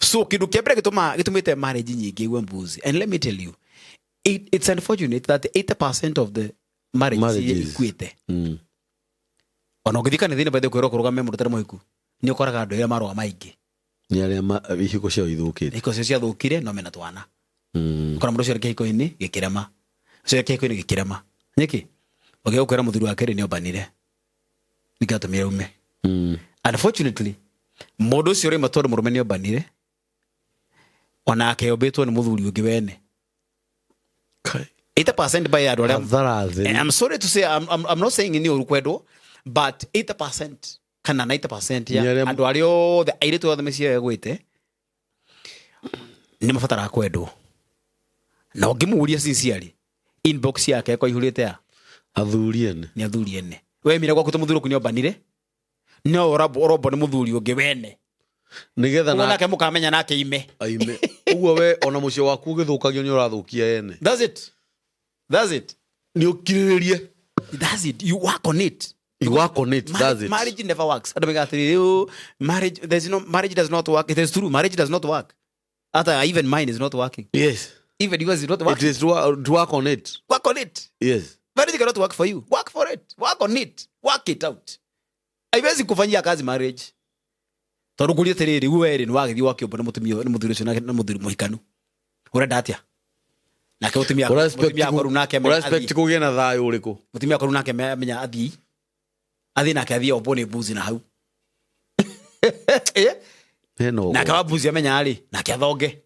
So kĩndũ kĩa mbere gĩtũmĩte marriage nyingĩ igwe mbuzi, and let me tell you, it's unfortunate that 80% of the marriages Marriages. ikuĩte. Ona ũngĩthiĩ kanitha-inĩ bethe kwĩrwo kũrũgame mũndũ ũtarĩ mũhiku, nĩ ũkoraga andũ arĩa marũa maingĩ Nĩ arĩa ihiko ciao ithũkĩte. Ihiko cio ciathũkire no mena twana. Ũkora mũndũ ũcio arĩ kĩhiko-inĩ gĩkĩrema, ũcio arĩ kĩhiko-inĩ gĩkĩrema nĩkĩ ũgĩa gũkwĩra mũthuri wake rĩ nĩ ombanire nĩkĩo atũmire ume. Unfortunately, mũndũ ũcio ũrĩma tondũ mũrũme nĩ ombanire, onake ombĩtwo nĩ mũthuri ũngĩ wene. Kai. 80% by andũ arĩa Hathara theri. I'm sorry to say, I'm not saying nĩ ũru kwendwo, but 80% kana 90% ya Nĩ arĩa- andũ arĩa othe, airĩtu othe mĩciĩ yao ĩgwĩte, nĩ mabataraga kwendwo. Na ũngĩmũria sincerely, inbox yake ĩkorwo ihũrĩte ya Athuri ene. Nĩ athuri ene. We mira gwaku ta mũthuri waku nĩ ombanire, no ũrombo nĩ mũthuri ũngĩ wene. Nĩgetha ũguo na nake mũkamenya nake ime. Aime. Ũguo we ona mũciĩ waku ũgĩthũkagio nĩ ũrathũkia ene. That's it, that's it. Nĩ ũkirĩrĩrie. That's it, you work on it. You work on it, that's it. Marriage never works. Andũ mega atĩrĩrĩ, "Oh, marriage, there's no marriage does not work." It is true, marriage does not work. Hata even mine is not working. Even yours is not It working. is to work on it. Work on it. Marriage cannot work for you. Work for it, work on it, work it out. Haiwezi kufanyia kazi marriage tondũ ngũria atĩrĩrĩ, we rĩ, nĩ wagĩthiĩ wakĩũmbwo nĩ mũtumia, nĩ mũthuri ũcio, nake nĩ mũthuri mũhikanu, ũrenda atĩa nake mũtumia? Mũtumia akoru nake amenya Ũra-expect athiĩ. kũgĩa na thayũ ũrĩkũ? Mũtumia akoru nake amenya athiĩ nake athiĩ ombwo nĩ mbuzi na hau. Hena ũguo. Nake wa mbuzi amenya rĩ, nake athonge,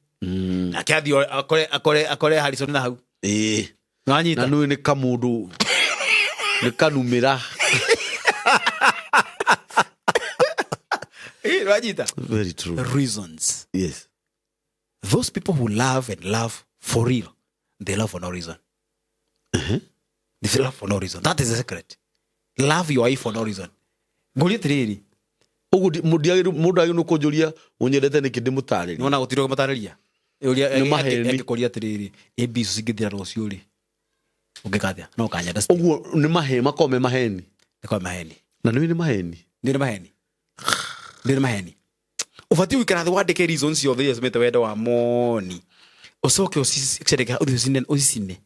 nake athiĩ akore Harrison na hau. Na Nĩwanyita? nĩ nĩ kamũndũ nĩ kanumĩra. Ĩ, nĩwanyita? Very true. Reasons. Those people who love and love for real, they love for no reason. They love for no reason. That is the secret. Love your wife for no reason. Ngũria atĩrĩrĩ, Ũguo mũndũ agĩrĩirwo nĩ kũnjũria ũnyendete nĩkĩ, ndĩmũtarĩrie. Nĩwona gũtirĩ ũmũtarĩria. Nĩ maheni. Angĩkũria atĩrĩrĩ, ĩ mbicu cingĩthira rũciũ rĩ, ũngĩka atĩa? No ũkanyenda still. Ũguo nĩ maheni, makoragwo me maheni. Nĩ kwa maheni. Na nĩ nĩ maheni. Nĩ maheni, nĩ maheni. Ũbatiĩ gũikara thĩ wandĩke reasons ciothe iria cimĩte wendo wa moni, ũcoke ũcicereke, ũthiĩ ũcicine,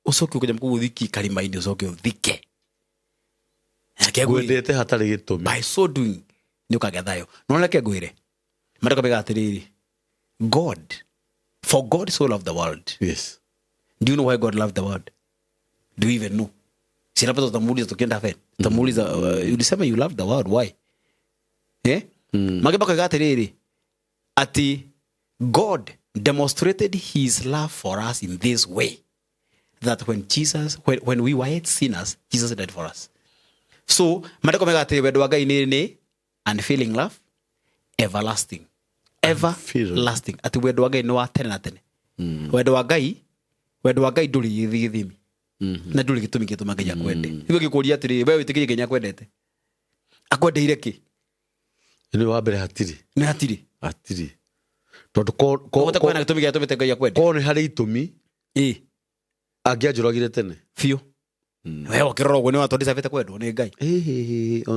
ũcoke ũkĩnya kũu ũthikie karima-inĩ, ũcoke ũthike. Reke ngwĩre, Ngwendete hatarĩ gĩtũmi. By so doing nĩ ũkagĩa thayũ. No reke ngwĩre, marĩko mega atĩrĩrĩ, God, for God so loved the world. Do you know why God loved the world? Do you even know? Si labda tutamuuliza tukienda heaven. Tutamuuliza, "Ulisema you love the world, why?" Eh? Mangĩ makoiga atĩrĩrĩ, ati God demonstrated his love for us in this way, that when Jesus, when we were yet sinners, Jesus died for us. So maandĩko mega atĩ wendo wa Ngai nĩ unfailing love, everlasting, everlasting, atĩ wendo wa Ngai nĩ wa tene na tene. Wendo wa Ngai, Wendo wa Ngai ndũrĩ gĩthimi na ndũrĩ gĩtũmi gĩtũma Ngai akwende. Nĩguo ngĩkũria atĩrĩrĩ, we wĩtĩkĩrie Ngai nĩakwendete, akwendeire kĩ? Nĩ wa mbere hatirĩ. Nĩ hatirĩ. Hatirĩ, tondũ Ũhote kuona gĩtũmi gĩatũmĩte Ngai akwende? Ko nĩ harĩ itũmi, ĩ angĩanjũragire tene. Biũ. We ũkĩrora ũguo nĩ watondicabĩte kwendwo nĩ Ngai. Ĩ, ĩ, ĩ,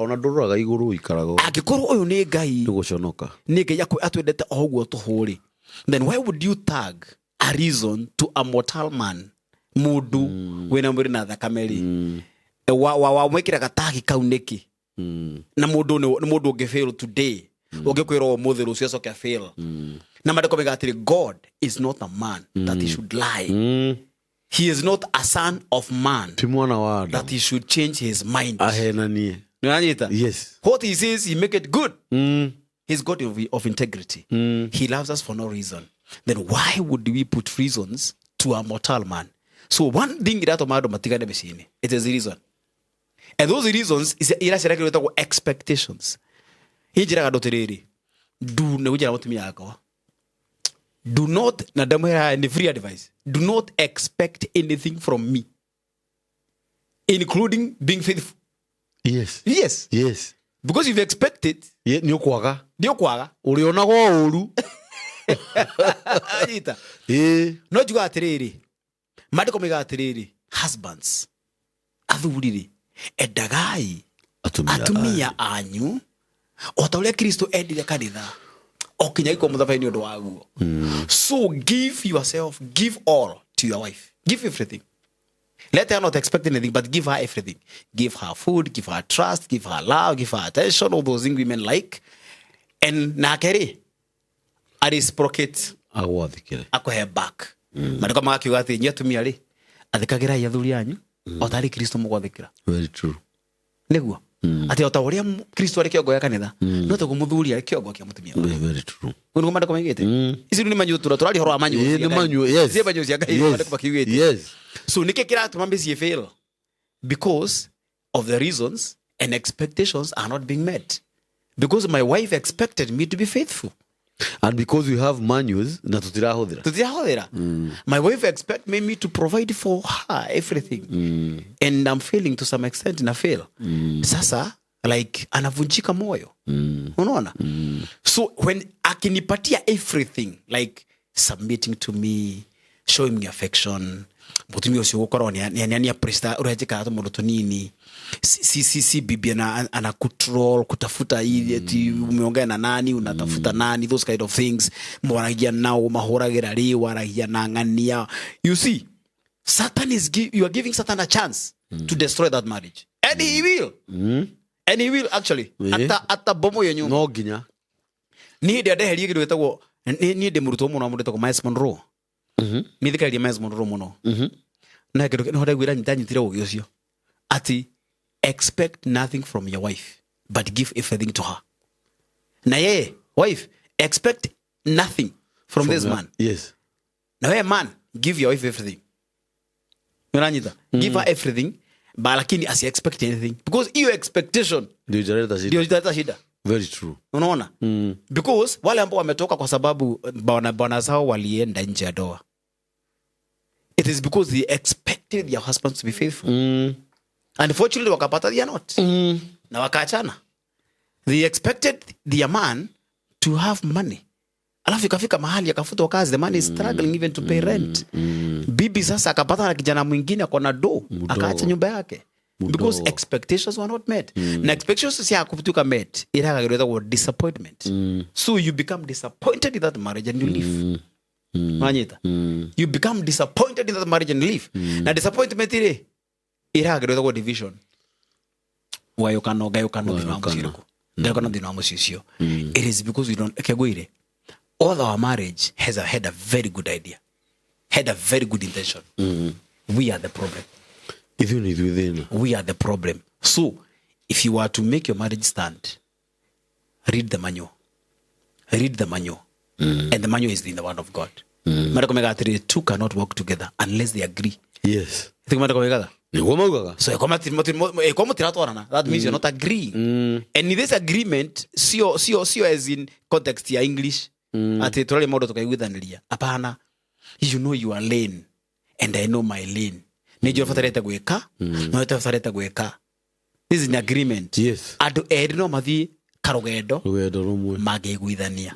ona ndũroraga igũrũ, ũikaraga Angĩkorwo ũyũ nĩ Ngai, nĩ gũconoka. Nĩ Ngai atwendete o ũguo tũhũrĩ, then why would you tag a reason to a mortal man, mũndũ wĩna mwĩrĩ na thakame rĩ, wa mwĩkĩra gatagi kau nĩkĩ? Na mũndũ nĩ mũndũ ũngĩ fail today, ũngĩkwĩrwo ũmũthĩ, rũciũ acoke fail. Na mandĩko mega atĩrĩ, God is not a man that he should lie. He is not a son of man Ti mwana wa Adamu that he should change his mind. Ahenanie. Nĩwanyita? Yes. What he says, he make it good. He's God of integrity. He loves us for no reason. Then why would we put reasons to a mortal man? So one thing iratũma andũ matigane mĩciĩ-inĩ, it is the reason, and those reasons iraciara kĩndũ gĩtagwo expectations. Injĩraga andũ atĩrĩrĩ, do nĩ gũnjĩra mũtumia wakwa, do not, na ndamwĩra nĩ free advice, do not expect anything from me, including being faithful. Yes. Because if you expect it, Nĩ ũkwaga. Nĩ ũkwaga. Ũrĩonaga ũru. Anyita? Ĩ. No njugaga atĩrĩrĩ, maandĩko maigaga atĩrĩrĩ, husbands, athuri rĩ, endagai atumia atumia anyu o ta ũrĩa Kristo endire kanitha o kinya gĩkuo mũthabai nĩ ũndũ waguo. So give yourself, give all to your wife, give everything. Let her not expect anything, but give her everything. Give her food, give her trust, give her love, give her attention, all those things women like, and nake rĩ areciprocate. Agwathĩkĩre. Akũhe back. Maandĩko magakiuga atĩ inyuĩ atumia rĩ, athĩkagĩrai athuri anyu o tarĩ Kristo mũgwathĩkĩra. Very true. Nĩguo atĩ o ta ũrĩa Kristo arĩ kĩongo gĩa kanitha, no taguo mũthuri arĩ kĩongo kĩa mũtumia wake. Very, very true. Ũguo nĩguo maandĩko maigĩte. Ici rĩu nĩ manyuo tũraria ũhoro wa manyuo Ĩ, cia nĩ Ngai. manyuo, yes. Ici nĩ manyuo cia Ngai, maandĩko makiugĩte. So nĩkĩ kĩratũma mĩciĩ fail? Because of the reasons and expectations are not being met, because my wife expected me to be faithful. And because we have manuals na tũtirahũthĩra. Tũtirahũthĩra. My wife expect me to provide for her everything, and I'm failing to some extent, na fail. Sasa like anavunjika moyo. Unaona? So when akinipatia everything, like submitting to me, showing me affection, mũtumia ũcio gũkorwo nĩ aprista ũrĩa njĩkaga tũmaũndũ tũnini, si bibi ana control kutafuta mm. Ati umeongea na nani, unatafuta nani, those kind of things. Mwaragia nao, mahũragĩra rĩ, waragia na ng'ania. You see, Satan is you are giving Satan a chance to destroy that marriage, and he will, and he will actually. Ata bomo hiyo nyumba. No nginya. Niĩ ndĩ ndeherie kĩndũ gĩtagwo niĩ ndĩ mũrutwo mũno wa mũndũ wĩtagwo Miles Monroe. Niĩ thikagĩrĩria Miles Monroe mũno. Na kĩndũ nĩho ndaiguire ndanyitire ũgĩ ũcio atĩ expect nothing from your wife but give everything to her, na yeye wife expect nothing from this man. Na we man, give your wife everything. Unanyita? Give her everything, but lakini asi expect anything, because hiyo expectation ndio italeta shida. Ndio italeta shida. Very true. Unaona? Because wale ambao wametoka kwa sababu bwana zao walienda nje ya ndoa, it is because they expected their husbands to be faithful. Unfortunately wakapata they are not, na wakaachana. They expected their man to have money, alafu ikafika mahali akafutwa kazi, the man is struggling even to pay rent. Bibi sasa akapata na kijana mwingine akona do, akaacha nyumba yake because expectations were not met. Na expectations cia kutuka met iragagĩrwo disappointment. So you become disappointed in that marriage and you leave. Wanyita? You become disappointed in that marriage and leave. Na disappointment ĩrĩ iragĩrwo division, gayũkano, gayũkano thĩinĩ wa mũciĩ ũrĩkũ, gayũkano thĩinĩ wa mũciĩ ũcio. It is because we don't kegwire, all our marriage has had a very good idea, had a very good intention. We are the problem. Ithuĩ nĩ ithuĩ thĩna. We are the problem. So if you are to make your marriage stand, read the manual, read the manual. And the manual is in the word of God. Maandĩko mega atĩrĩrĩ, two cannot work together unless they agree. Tiguo maandĩko maigaga? Nĩguo maugaga. So ĩkorwo mũtiratwarana, that means you're not agreeing. And in this agreement sio as in context ya English atĩ tũraria maũndũ tũkaiguithanĩria. Hapana, you know your lane. And I know my lane. Nä njå batarä te gwä ka no batarä te gwä ka. This is an agreement. Andå erä no mathiä karũgendo rũgendo rũmwe. Mangĩiguithania.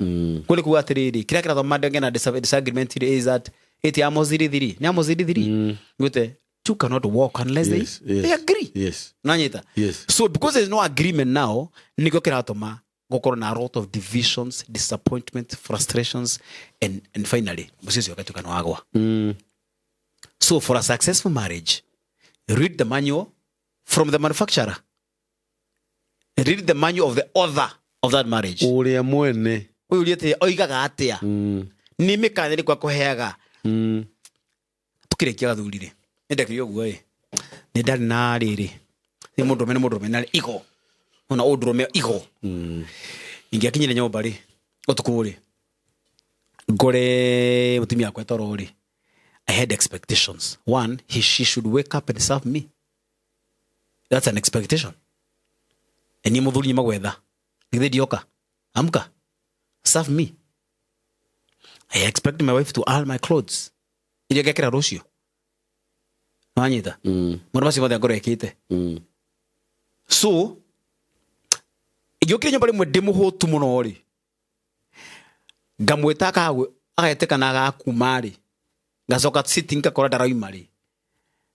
Kå nä kuga atä rä rä kä rä a kä rathoma ngena disagreement is that ä Amos 3:3 nä Amos 3:3 gwä two cannot walk unless they agree. Nanyita. So because there's no agreement now, nĩkĩo kĩratũma gũkorwo na a lot of divisions, disappointment, frustrations and finally mũciĩ ũcio ũgatuĩka nĩ wagwa. So for a successful marriage, read the manual from the manufacturer, read the manual of the author of that marriage. Ũrĩa mwene. Ũyũ ũrĩa oigaga atĩa, nĩ mĩkana ĩrĩkũ akũheaga. Tũkĩrĩkia gathuri rĩ, nĩ ndekire ũguo ĩ, nĩ ndarĩ na rĩrĩ, nĩ mũndũrũme, nĩ mũndũrũme na igo ona ũndũrũme igo. Ingĩakinyire nyũmba rĩ ũtukũ rĩ, ngore mũtumia wakwa toro rĩ, I had expectations. One, she should wake up and serve me. That's an expectation. Na niĩ mũthuri nyuma gwetha githĩ ndioka, amka, serve me. I expect my wife to iron my clothes iria ngekĩra rũciũ. Nĩwanyita? Maũndũ macio mothe ngorwo ĩkĩte. So ingĩũkire nyũmba rĩmwe ndĩ mũhũtu mũno rĩ, ngamwĩta agetĩka na agakuma rĩ, ngacoka sitting ngakora ndarauma rĩ,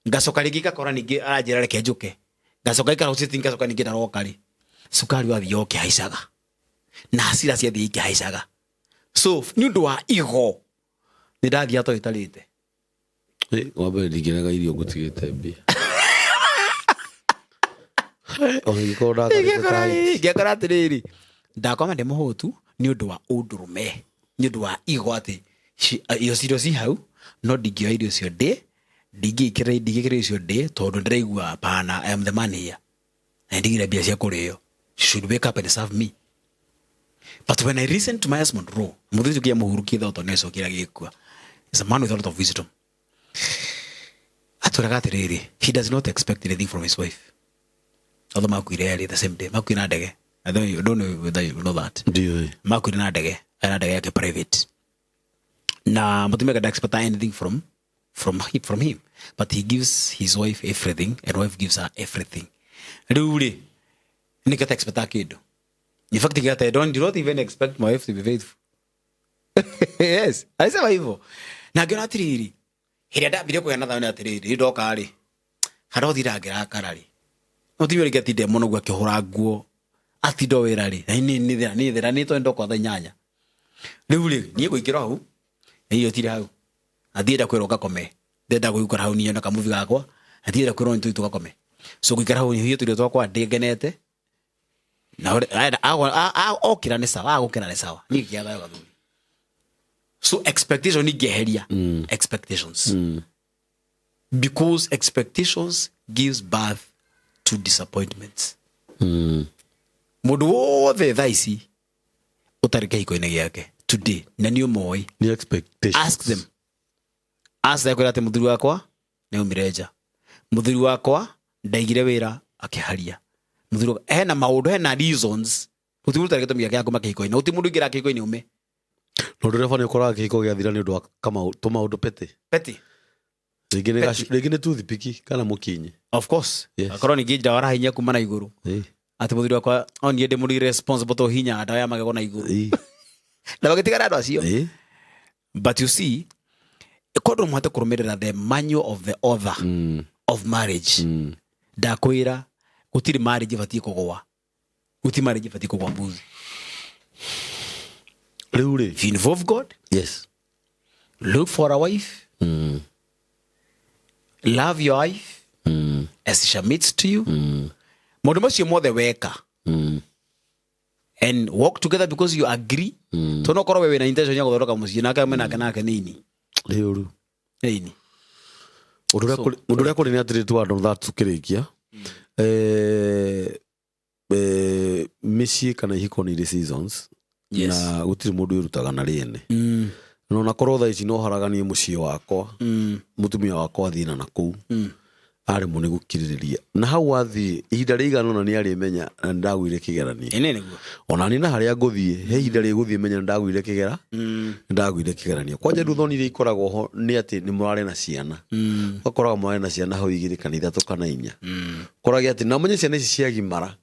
ngacoka rĩngĩ ngakora ningĩ aranjĩra reke njũke, ngacoka ikara sitting ngacoka ningĩ ndaroka rĩ, cukari wathiĩ ũkĩhaicaga na hasira ciathiĩ ikĩhaicaga. So nĩ ũndũ wa igo nĩ ndathiaga to itarĩte. Wa mbere ndingĩrega irio ngũtigĩte mbia ona ingĩkorwo ndakarĩte tight. Ngĩakora atĩrĩrĩ, ndakoma ndĩ mũhũtu nĩ ũndũ wa ũndũrũme, nĩ ũndũ wa igo atĩ irio icio ci hau no ndingĩoya irio icio ndĩ, ndingĩkĩra irio icio ndĩ tondũ ndĩraigua hapana, I am the man here na ndigire mbia cia kũrĩo. She should wake up and serve me. But when I listen to my husband Monroe, mũthuri ũcio nginya mũhurukie thotho nĩ acokire agĩkua, is a man with a lot of wisdom. Atwĩraga atĩrĩrĩ, he does not expect anything from his wife. Although makuire erĩ the same day, makuire na ndege. I don't know whether you know that. Ndiũĩ. Makuire na ndege, na ndege yake private. Na mũtumia wake expect anything from him, but he gives his wife everything and wife gives her everything. Rĩu rĩ, nĩkĩo ta expect kĩndũ. In fact, I don't, do not even expect my wife to be faithful. Yes, alisema hivyo. Na ngĩona atĩrĩrĩ, hĩrĩa ndambire kũgĩa na thayũ nĩ atĩrĩrĩ, ndoka rĩ, harĩa ũthira ngĩrakara rĩ, mũtumia ũrĩa atinde mũno ũguo akĩhũra nguo, atinda wĩra rĩ, na niĩ nĩ thĩna, nĩ thĩna, nĩ tondũ ndoka thaa 8. Rĩu rĩ, niĩ ngũingĩra hau, na irio itirĩ hau. Na ndienda kwĩrwo ngakome. Ndenda gũikara hau niĩ na kamuvi gakwa, na ndienda kwĩrwo nĩ tũthiĩ tũgakome. So gũikara hau hihi tũirio twakwa ndĩ ngenete. Na okĩra nĩ sawa, agũkĩra nĩ sawa. Niĩ ngĩgĩa thayũ gathuri. So expectation ingĩeheria. Expectations. Because expectations gives birth to disappointments. Mũndũ wothe thaa ici ũtarĩ kĩhiko-inĩ gĩake today na nĩ ũmoĩ, Nĩ expectations. Ask them. Ask them kwĩra atĩ mũthuri wakwa nĩ aumire nja, mũthuri wakwa ndaigire wĩra akĩharia, mũthuri wakwa hena maũndũ, hena reasons. Gũtirĩ mũndũ ũtarĩ gĩtũmi gĩake gĩa kuma kĩhiko-inĩ. Gũtirĩ mũndũ ũingĩraga kĩhiko-inĩ ume. Na ũndũ ũrĩa bani ũkoraga kĩhiko gĩathira nĩ ũndũ wa tũmaũndũ petty. Petty. Rĩngĩ nĩ Petty. rĩngĩ nĩ toothpick kana mũkinyi. Of course. Akorwo ningĩ ndawa arahinya kuma na igũrũ, atĩ mũthuri wakwa onire ndĩ mũndũ irresponsible to hinya ndawa ya magego na igũrũ, na magĩtigana andũ acio. But you see, korwo mũhote kũrũmĩrĩra the manual of the author of marriage, ndakwĩra gũtirĩ marriage ĩbatiĩ kũgũa, gũtirĩ marriage ĩbatiĩ kũgũa mbuzi. Rĩu rĩ, If you involve God, look for a wife, love your wife as she submits to you, maũndũ macio mothe weka, and work together because you agree, tondũ no korwo we wĩna intention ya gũthondeka mũciĩ nake amwe nake nake nini. Rĩũru. Nini. Ũndũ ũrĩa kũrĩ nĩ atĩrĩ, tu andũ thaa tukĩrĩkia, mĩciĩ kana ihiko nĩ irĩ seasons. Na gũtirĩ mũndũ wĩrutaga na rĩene. Na ona korwo thaa ici no haraganie mũciĩ wakwa, mũtumia wakwa athiĩ na nakũu, Aremwo nĩ gũkirĩrĩria na hau wathiĩ ihinda rĩigana ũna nĩ arĩmenya na nĩndagũire kĩgeranio. Ĩnĩ nĩguo. Ona niĩ na harĩa ngũthiĩ he ihinda rĩgũthiĩ menya nĩndagũire kĩgera nĩndagũire kĩgeranio. Kwanja nduthoni iria ikoragwo ho nĩ atĩ nĩ mũrarĩ na ciana. Ũgakoraga mũrarĩ na ciana hau igĩrĩ kana ithatũ kana inya. Ũkorage atĩ na ũmenye ciana ici ciagimara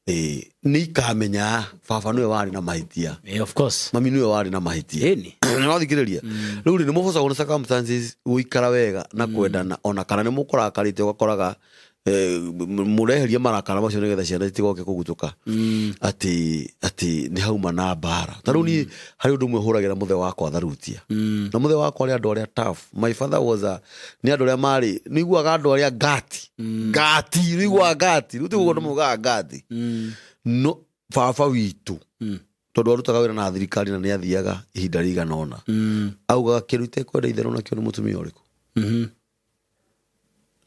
nĩ ikamenya baba nĩwe warĩ na mahĩtia. Of course. Mami nĩwe warĩ na mahĩtia. Ĩni. Nĩwathikĩrĩria. Rĩu rĩ nĩ mũbocagwo nĩ circumstances gũikara wega na kwendana ona kana nĩ mũkũrakarĩte ũgakoraga mũreheria marakara macio nĩgetha ciana itigoke kũgutũka atĩ atĩ nĩ hauma na mbara. Ta rĩu niĩ harĩ ũndũ ũmwe hũragĩra mũthee wakwa tharutia. Na mũthee wakwa arĩ andũ arĩa tough. My father was a nĩ andũ arĩa marĩ nĩ iguaga andũ arĩa ngati. Ngati nĩ iguaga ngati. Rĩu tiguo andũ maugaga ngati. No baba witũ tondũ arutaga wĩra na thirikari na nĩ athiaga ihinda rĩigana ũna. Augaga kĩndũ itekwenda itherũ nakĩo nĩ mũtumia ũrĩkũ?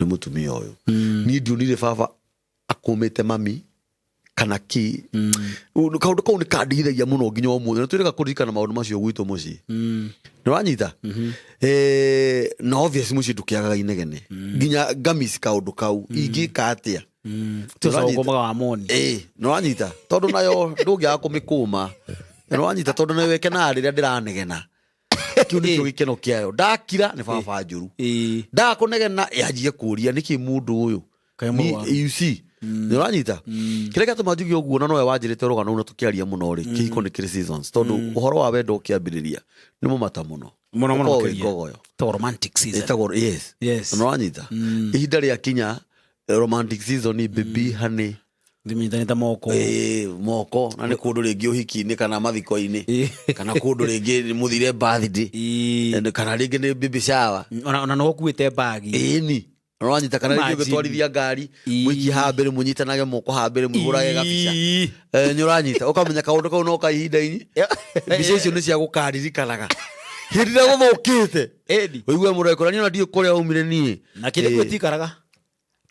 Nĩ mũtumia ũyũ. Niĩ ndionire baba akũmĩte mami kana kĩ. Kaũndũ kau nĩ kandigithagia mũno nginya ũmũthĩ. Na twĩrĩga kũririkana maũndũ macio gwitũ mũciĩ. Nĩ wanyita? Na obvious mũciĩ ndũkĩagaga inegene. Nginya ngamici kaũndũ kau. Ingĩka atĩa? Tũcogomaga wa moni. Nĩ wanyita? Tondũ nayo ndũngĩaga kũmĩkũma. Nĩ wanyita? Tondũ nayo ĩkenaga rĩrĩa ndĩranegena. Kĩu nĩkĩo gĩkeno kĩayo. Ndakira nĩ baba njũru. Ndakũnegena yanjie kũria nĩkĩ mũndũ ũyũ. Kaĩ mũrwaru. You see? Nĩ ũranyita? Kĩrĩa gĩatũma njuge ũguo na nowe wanjĩrĩte rũgano rũu na tũkĩaria mũno rĩ, kĩhiko nĩ kĩrĩ seasons. Tondũ ũhoro wa wendo ũkĩambĩrĩria nĩ mũmata mũno. Mũno mũno Ũkoragwo wĩ makĩria. ngogoyo. To romantic season. Ĩtagwo yes. Yes. Nĩ ũranyita? Ihinda rĩakinya romantic season baby honey. Ndĩmĩnyitanĩte moko. Moko na nĩ kũndũ rĩngĩ ũhiki-inĩ kana mathiko-inĩ kana kũndũ rĩngĩ mũthire birthday. Kana rĩngĩ nĩ baby shower. Ona no ũkuĩte bagi. Ĩni. Ũranyita kana rĩngĩ Imagine. ũgĩtwarithia ngari mũikie haha mbere mũnyitanage moko haha mbere mũhũrage gabica. Nĩ ũranyita ũkamenya kaũndũ kau no ka ihinda-inĩ. Mbica icio nĩ cia gũkaririkanaga hĩndĩ ĩrĩa gũthũkĩte. Ĩni. Ũigue mũndũ agĩkwĩra, niĩ ona ndiũĩ kũrĩa waumire niĩ. Na kĩrĩa gwĩtikaraga.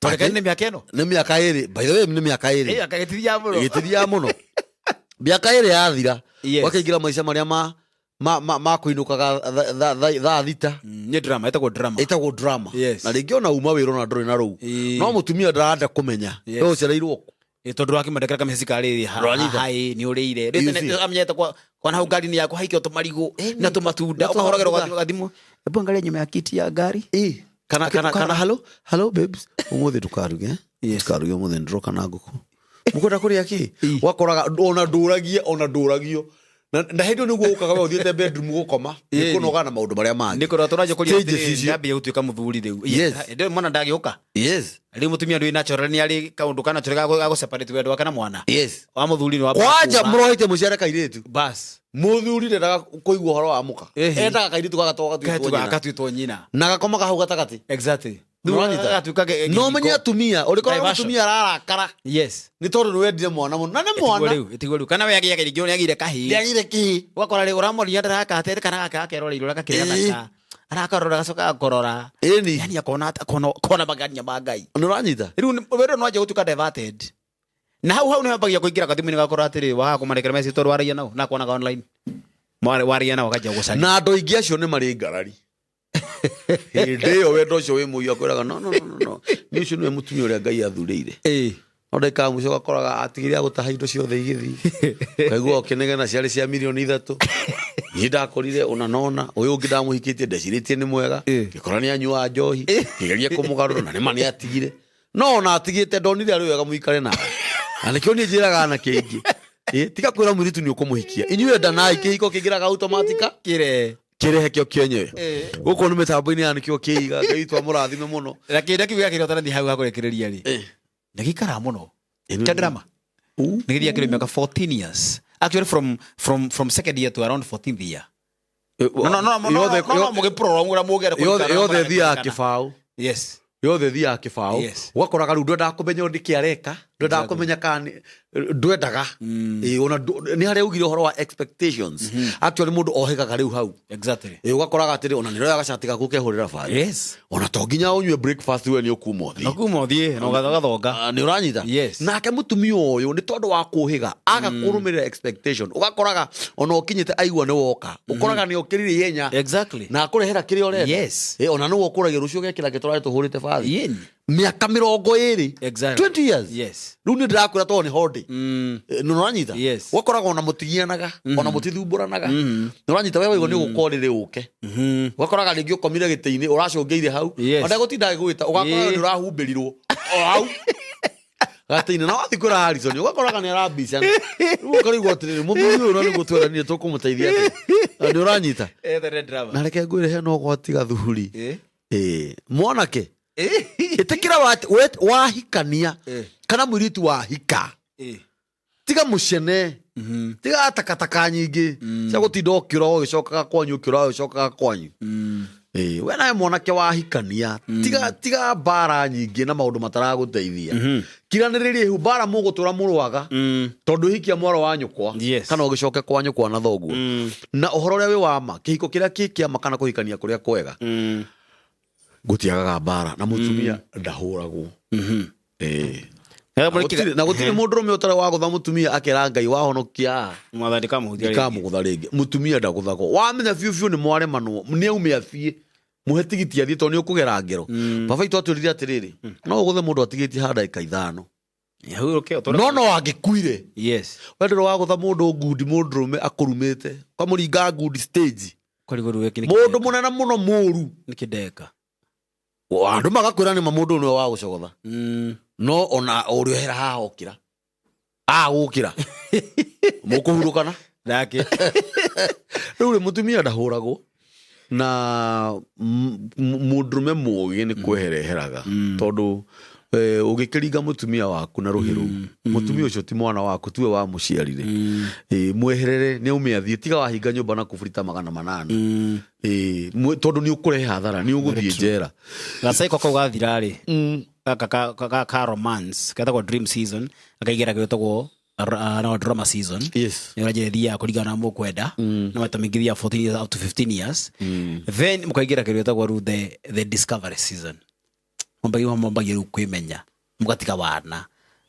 Tondũ nĩ mĩaka ĩno. Nĩ mĩaka ĩrĩ. By the way nĩ mĩaka ĩrĩ. Gĩtithiaga mũno. Gĩtithiaga mũno. Mĩaka ĩrĩ yathira. Yes. Ũgakĩingĩra maica marĩa ma kũinũkaga thaa thita. Nĩ drama, ĩtagwo drama. Ĩtagwo drama. Yes. Na rĩngĩ ona uma wĩra ona ndũrĩ na rũu. No mũtumia ndarenda kũmenya. Yes. We ũcereirwo kũ? Tondũ wakĩmwendekera kamĩcĩ karĩ Ũranyita? haĩ nĩ ũrĩire. You Rĩu see? tene amenyete kwa hau ngari-inĩ yaku haikio tũmarigũ na tũmatunda, Na ũkahũragĩrwo tũmatunda. gathimũ. Hebu angalia nyuma ya kiti ya ngari. Kana, kana, kana, hello, hello babes. Ũmũthĩ ndũkaruge. Yes. Ndũkaruge ũmũthĩ nĩndĩroka na ngũkũ. Mũkwenda kũrĩa kĩ? Wakoraga ona ndũragie, ona ndũragio. Na hĩndĩ ĩyo nĩguo ũkaga we ũthiĩte bedroom gũkoma. Nĩ kũnoga na maũndũ marĩa mangĩ. Nĩ kũrora tũranjia kũria Stages atĩrĩrĩ, icio. ndambia gũtuĩka mũthuri rĩu. Yes. Ndĩrĩ mwana ndagĩũka. Yes. Rĩu mũtumia ndũĩ natural nĩ arĩ kaũndũ ka natural ga gũ separate wendo wake na mwana. Yes. Wa mũthuri nĩ wa Kwanja kũma. mũrohĩte mũciare kairĩtu. Bas. Mũthuri ndendaga kũigua ũhoro wa mũka. Ehe. Endaga kairĩtu gagatoka gatuĩtwo nyina. Gatuĩtwo nyina. Na gakomaga hau gatagatĩ. Exactly. Nĩwanyita? Gatuĩka No menye gĩthiko. atumia, ũrĩkoraga Diversion. mũtumia ararakara. Yes. Nĩ tondũ nĩ wendire mwana mũno. Na nĩ Ĩtigwo mwana. rĩu, ĩtigwo rĩu. Kana we agĩaga rĩngĩ nĩ agĩire kahĩĩ. Nĩagĩire kĩĩ. Ũgakora rĩu ũramoria ndaraka kana gaka gakeroreirwo ũrĩa gakĩrĩ gathaka. Arakarora gacoka gakorora. Ĩni. Yani akona akona magania ma Ngai. Nĩ ũranyita? Rĩu wendo no wanjia gũtuĩka diverted. Na hau hau nĩ wambagia kũingĩra gathimũ-inĩ gakorwo atĩrĩ waga kũmanengera message tondũ waragia nao na kuonaga online. Waragia nao akanjia gũcaria. Na andũ aingĩ acio nĩ marĩ ngarari. Hĩndĩ ĩyo wendo ũcio wĩ mũhiũ akwĩraga no, no, no, no, no. Nĩ ũcio nĩwe mũtumia ũrĩa Ngai athurĩire. No ndagĩka ya mũico ũgakoraga atigire agũtaha indo ciothe igĩthiĩ. Ũkaigua ũkĩnegena ciarĩ cia mirioni ithatũ. Niĩ ndakorire ũna na ũna, ũyũ ũngĩ ndamũhikĩtie ndecirĩtie nĩ mwega. Ngĩkora nĩ anyuaga njohi, ngĩgeria kũmũgarũra na nĩma nĩ atigire. No ona atigĩte ndonire arĩ wega mũikare nake. Na nĩkĩo niĩ njĩraga anake aingĩ. Tiga kwĩra mũirĩtu nĩ ũkũmũhikia. Inyuĩ endanai kĩhiko kĩingĩraga automatic. Kĩre. Kĩrehe kĩo kĩenyewe. Gũkũ nĩ mĩtambo-inĩ ya nĩkĩo kĩiga, Ngai witũ amũrathime mũno. Na kĩndũ kĩu gĩakĩrwo tarathi hau hakũrekereria rĩ. Nĩ gĩikaraga mũno. Kĩa drama. Nĩ gĩthiaga kĩrĩ mĩaka 14 years. Actually from second year to around 14th year. No, no, no, no, no, no, no, mũgĩprolong ũrĩa mũngĩenda kũrikana, Yothe mũrarikana. thiaga kĩbaũ. Yes. Yothe thiaga kĩbaũ. Yes. Ũgakoraga rĩu ndwendaga kũmenya ũndũ kĩ areka, ndwendaga kũmenya kana ndwendaga. Ona nĩ harĩa augire ũhoro wa expectations. Actually mũndũ ohĩgaga rĩu hau. Exactly. Ũgakoraga atĩrĩ, ona nĩũroya gacati gaku ũkehũrĩra bathi. Yes. Ona to nginya ũnyue breakfast we nĩ ũkuma ũthiĩ. Na kuma ũthiĩ, na ũgathonga. Nĩ ũranyita? Yes. Nake mũtumia ũyũ nĩ tondũ wa kũhĩga, aga kũrũmĩrĩra expectation. Ũgakoraga ona ũkinyĩte aigua nĩ woka. Ũkoraga nĩ okĩrire ihenya. Exactly. Na akũrehera kĩrĩa ũrenda. Yes. Ona nĩwe ũkũragia rũciũ ũgekĩra kĩ tũrarĩ tũhũrĩte bathi. Yeni. Mĩaka 20. 20 years. Rĩu nĩ ndĩrakwĩra tondũ nĩ hondĩ. Nĩ ũranyita? Yes. Ũgakoraga ona mũtigianaga, ona mũtithumbũranaga. Nĩ ũranyita? We waigua nĩ ũgũka ũrĩrĩ ũke, ũgakoraga rĩngĩ ũkomire gĩtĩ-inĩ, ũracũngĩire hau. Ona ndegũtinda agĩgwĩta, ũgakoraga nĩ ũrahumbĩrirwo o hau gatĩ-inĩ, na wathiĩ kwĩra Harrison ũgakoraga nĩ arambicana. Rĩu ũkarigwo atĩrĩrĩ, mũthuri ũyũ na nĩguo tweranire tũkũmũteithia atĩa? Na nĩ ũranyita? Na reke ngwĩre, hena ũgwati gathuri. Ĩĩ, mwanake, ĩtĩkĩra wahikania kana mũirĩtu wahika, tiga mũcene, tiga takataka nyingĩ cia gũtinda ũkĩũra ũgĩcokaga kwanyu, ũkĩũra ũgĩcokaga kwanyu. Ĩĩ, we nawe mwanake wahikania, tiga mbara nyingĩ na maũndũ mataragũteithia. Kiranĩrĩria ihu mbara mũgũtũra mũrwaga, tondũ hikia mwaro wa nyũkwa kana ũgĩcoke kwa nyũkwa na thoguo. Na ũhoro ũrĩa wĩ wa ma, kĩhiko kĩrĩa kĩ kĩama kana kũhikania kũrĩa kwega gũtiagaga mbara, na mũtumia ndahũragwo. Ĩĩ. Na gũtirĩ mũndũrũme ũtarĩ wagũtha mũtumia akera Ngai wahonokia. Mwathani ndikamuhutia rĩngĩ. Ndikamũgũtha rĩngĩ. Mũtumia ndagũthagwo. Wamenya biũ biũ nĩ mwaremanwo, nĩ aume athiĩ, mũhe tigiti athiĩ, tondũ nĩ ũkũgera ngero. Baba itũ atwĩrire atĩrĩrĩ, no ũgũthe mũndũ atigĩtie ha ndagĩka 5. Ahurũke, ũtũre- No angĩkuire. We ndũrĩ wagũtha mũndũ ngundi, mũndũrũme akũrumĩte, ũkamũringa ngundi stage. Kũrigwo rĩu gĩkĩ nĩ Mũndũ mũnene mũno mũru. Nĩkĩ ndeka? Andũ magakwĩra nĩma mũndũ ũyũ nĩwe wa gũcogotha, no ona ũrĩ ohera haha okĩra agũkĩra mũkũhurũkana. Nake. Rĩu rĩ, mũtumia ndahũragwo, na mũndũrũme mũgĩ nĩ kwehereheraga, tondũ ũgĩkĩringa mũtumia waku na rũhĩ rũu, mũtumia ũcio ti mwana waku, tiwe wamũciarire. Mweherere, nĩ aume athiĩ, tiga wahinga nyũmba na kuburita 800. Tondũ nĩ ũkũrehe hathara, nĩ ũgũthiĩ njera. Gacaiko kau gathira rĩ, gaka ka romance getagwo dream season, gakaigĩra gĩtagwo no drama season. Nĩ ũranjĩra ĩthiaga kũringana na mũkwenda, na maita maingĩ thiaga 14 years up to 15 years. Then mũkaingĩra kĩndũ gĩtagwo rĩu the discovery season. Mwambagia rĩu kwĩmenya, mũgatiga wana,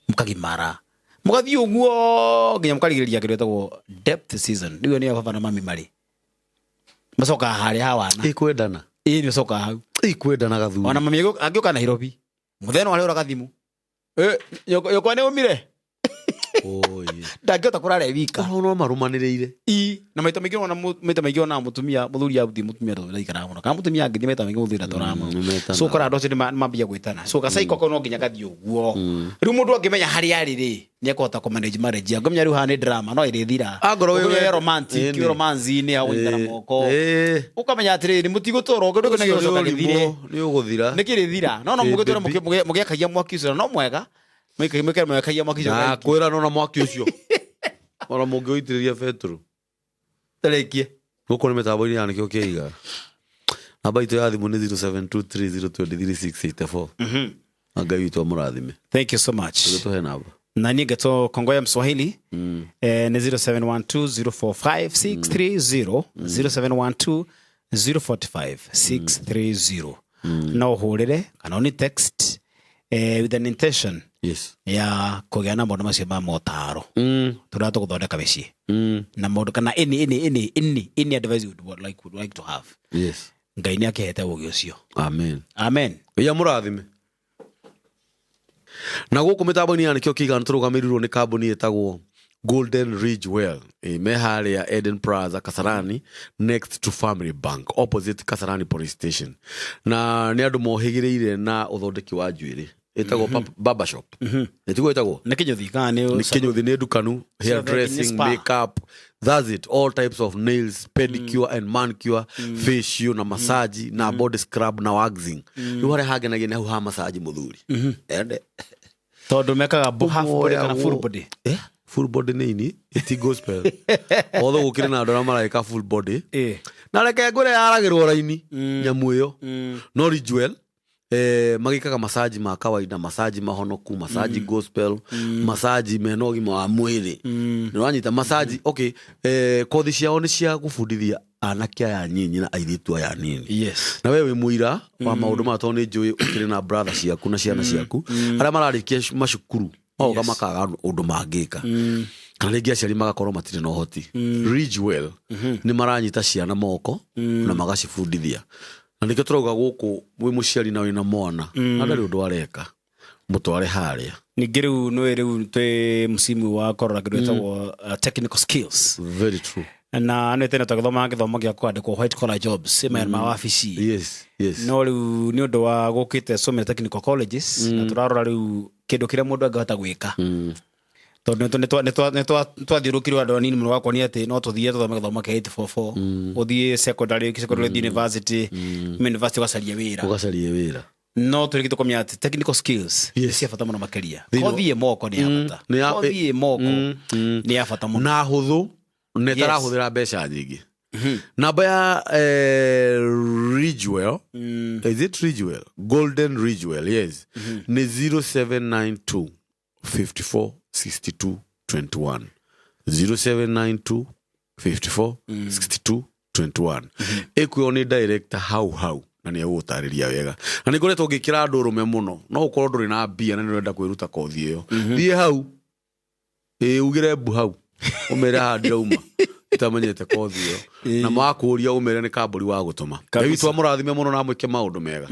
mũkagimara, mũgathiĩ ũguo nginya mũkarigĩrĩria kĩndũ gĩtagwo depth season. Rĩu ĩyo nĩyo baba na mami marĩ macokaga harĩa ha wana. Ikwendana. Ĩĩ, nĩ ũcokaga hau. Ikwendana gathuri. Ona mami angĩũka Nairobi mũthenya no arĩũraga thimũ. Nyũkwa nĩ umire. Oi. Ndangĩhota kũrara e wika. Ona no marũmanĩrĩire. I na maita maingĩ ona maita maingĩ ona mũtumia mũthuri athiĩ, mũtumia ndaikaraga mũno, kana mũtumia angĩthiĩ, maita maingĩ mũthuri ndatũraga mũno. Nĩmetanaga. So ũkora andũ acio nĩ mambia gwĩtana, so gacaiko kau no nginya gathiĩ ũguo. Rĩu mũndũ angĩmenya harĩa arĩ rĩ, nĩ ekũhota kũ manage marriage. Angĩmenya rĩu haha nĩ drama no ĩrĩthira. Angorwo wĩ Ũkũmenya wendo- romantic Ĩni. wĩ romance-inĩ ya kũnyitana moko, Ĩĩ. ũkamenya atĩrĩrĩ, mũtigũtũra ũguo, ndũkĩ Ũcio nĩ gĩgũcoka gĩthire. ũrimũ, nĩ ũgũthira. Nĩ kĩrĩthira, no Ĩ, mũgĩtũra baby. mũgĩakagia mwaki ũcio no mwega mũgĩakagia mwaki ũcio. Na kwĩra no na mwaki ũcio ona mũngĩũitĩrĩria betũrũ. Tarĩkie. Gũkũ nĩ mĩtambo-inĩ ya nĩkĩo kĩiga. Namba itũ ya thimũ nĩ 0723023684. Na Ngai witũ amũrathime. Thank you so much. Tũhe namba. Na niĩ ngetwo Kongoya Mswahili. Nĩ 0712045630, 0712045630. No ũhũrĩre kana ũni text with an intention ya kũgĩa na maũndũ macio ma motaro tũrĩa tũgũthondeka mĩciĩ na maũndũ kana any advice you would like to have. Ngai nĩ akĩhete ũgĩ ũcio. Amen. Amen. Ia mũrathime. Na gũkũ mĩtambo-inĩ ya nĩkĩo kĩiga tũrũgamĩrĩirwo nĩ kambuni ĩtagwo Golden Ridge Well. Me harĩa Eden Plaza, Kasarani, next to Family Bank, opposite Kasarani Police Station. Na nĩ andũ mohĩgĩrĩire na ũthondeki wa njuĩrĩ, ĩtagwo barber shop. Ĩtiguo ĩtagwo? Nĩ kĩnyũthi kana nĩ Nĩ kĩnyũthi, nĩ ndukanu, hair dressing, spa. Makeup, that's it, all types of nails, pedicure and manicure, facial na massage na body scrub na waxing. Rĩu harĩa hangenagia nĩ hau ha massage, mũthuri ende. Tondũ mekaga half body kana full body? Full body nĩ ini iti gospel othe, gũkĩrĩ na andũ arĩa maragĩka full body. Na reke ngwĩre, yaragĩrwo raini nyamũ ĩyo. No Ridgewell magĩkaga massage ma kawaida, massage mahonoku, massage gospel, massage mena ũgima wa mwĩrĩ. Nĩ wanyita? Massage, okay. Kothi ciao nĩ cia gũbundithia anake aya nyinyi na airĩtu aya nini. Na we wĩ mũira wa maũndũ maya, tondũ nĩ njũĩ ũkĩrĩ na brother ciaku na ciana ciaku arĩa mararĩkia macukuru, magoka makaga ũndũ mangĩka, kana rĩngĩ aciari magakorwo matirĩ na ũhoti. Ridgewell nĩ maranyita ciana moko na magacibundithia. Na nĩkĩo tũrauga gũkũ wĩ mũciari na wĩna mwana na ndarĩ ũndũ areka, mũtware harĩa. Ningĩ rĩu nĩ rĩu twĩ msimu wa kũrora kĩndũ gĩtagwo technical skills. Very true. Na nĩ tene twagĩthomaga gĩthomo gĩa kwandĩkwo white collar jobs, mawĩra ma wabici. No rĩu nĩ ũndũ wa gũkĩte so many technical colleges, na tũrarora rĩu kĩndũ kĩrĩa mũndũ angĩhota gwĩka, tondũ nĩ twathiũrũkirwo andũ anini mũno gakuonia atĩ no tũthiĩ tũthome gĩthomo kĩa 844, ũthiĩ secondary, ũthiĩ university, university ũgacaria wĩra. Ũgacarie wĩra. No tũrĩki tũkamenya atĩ technical skills nĩ cia bata mũno makĩria. Kothi ĩ moko nĩ ya bata. Kothi ĩ moko nĩ ya bata mũno. Na hũthũ na ĩtarahũthĩra mbeca nyingĩ. Namba ya Ridgewell, is it Ridgewell? Golden Ridgewell, yes, nĩ 0792 54 62 21, 0792 54 62 21. Ĩkuo nĩ director hau hau na nĩ egũgũtarĩria wega, na nĩ ngoretwo ngĩkĩra andũ rũme mũno. No ũkorwo ndũrĩ na mbia na nĩ ũrenda kwĩruta kothi ĩyo, thiĩ hau ĩ ugĩre mbu hau, ũmere haha ndirauma itamenyete kothi ĩyo, na makũria ũmere nĩ kambũri wa gũtũma. Ngai witũ amũrathime mũno na amwĩke maũndũ mega.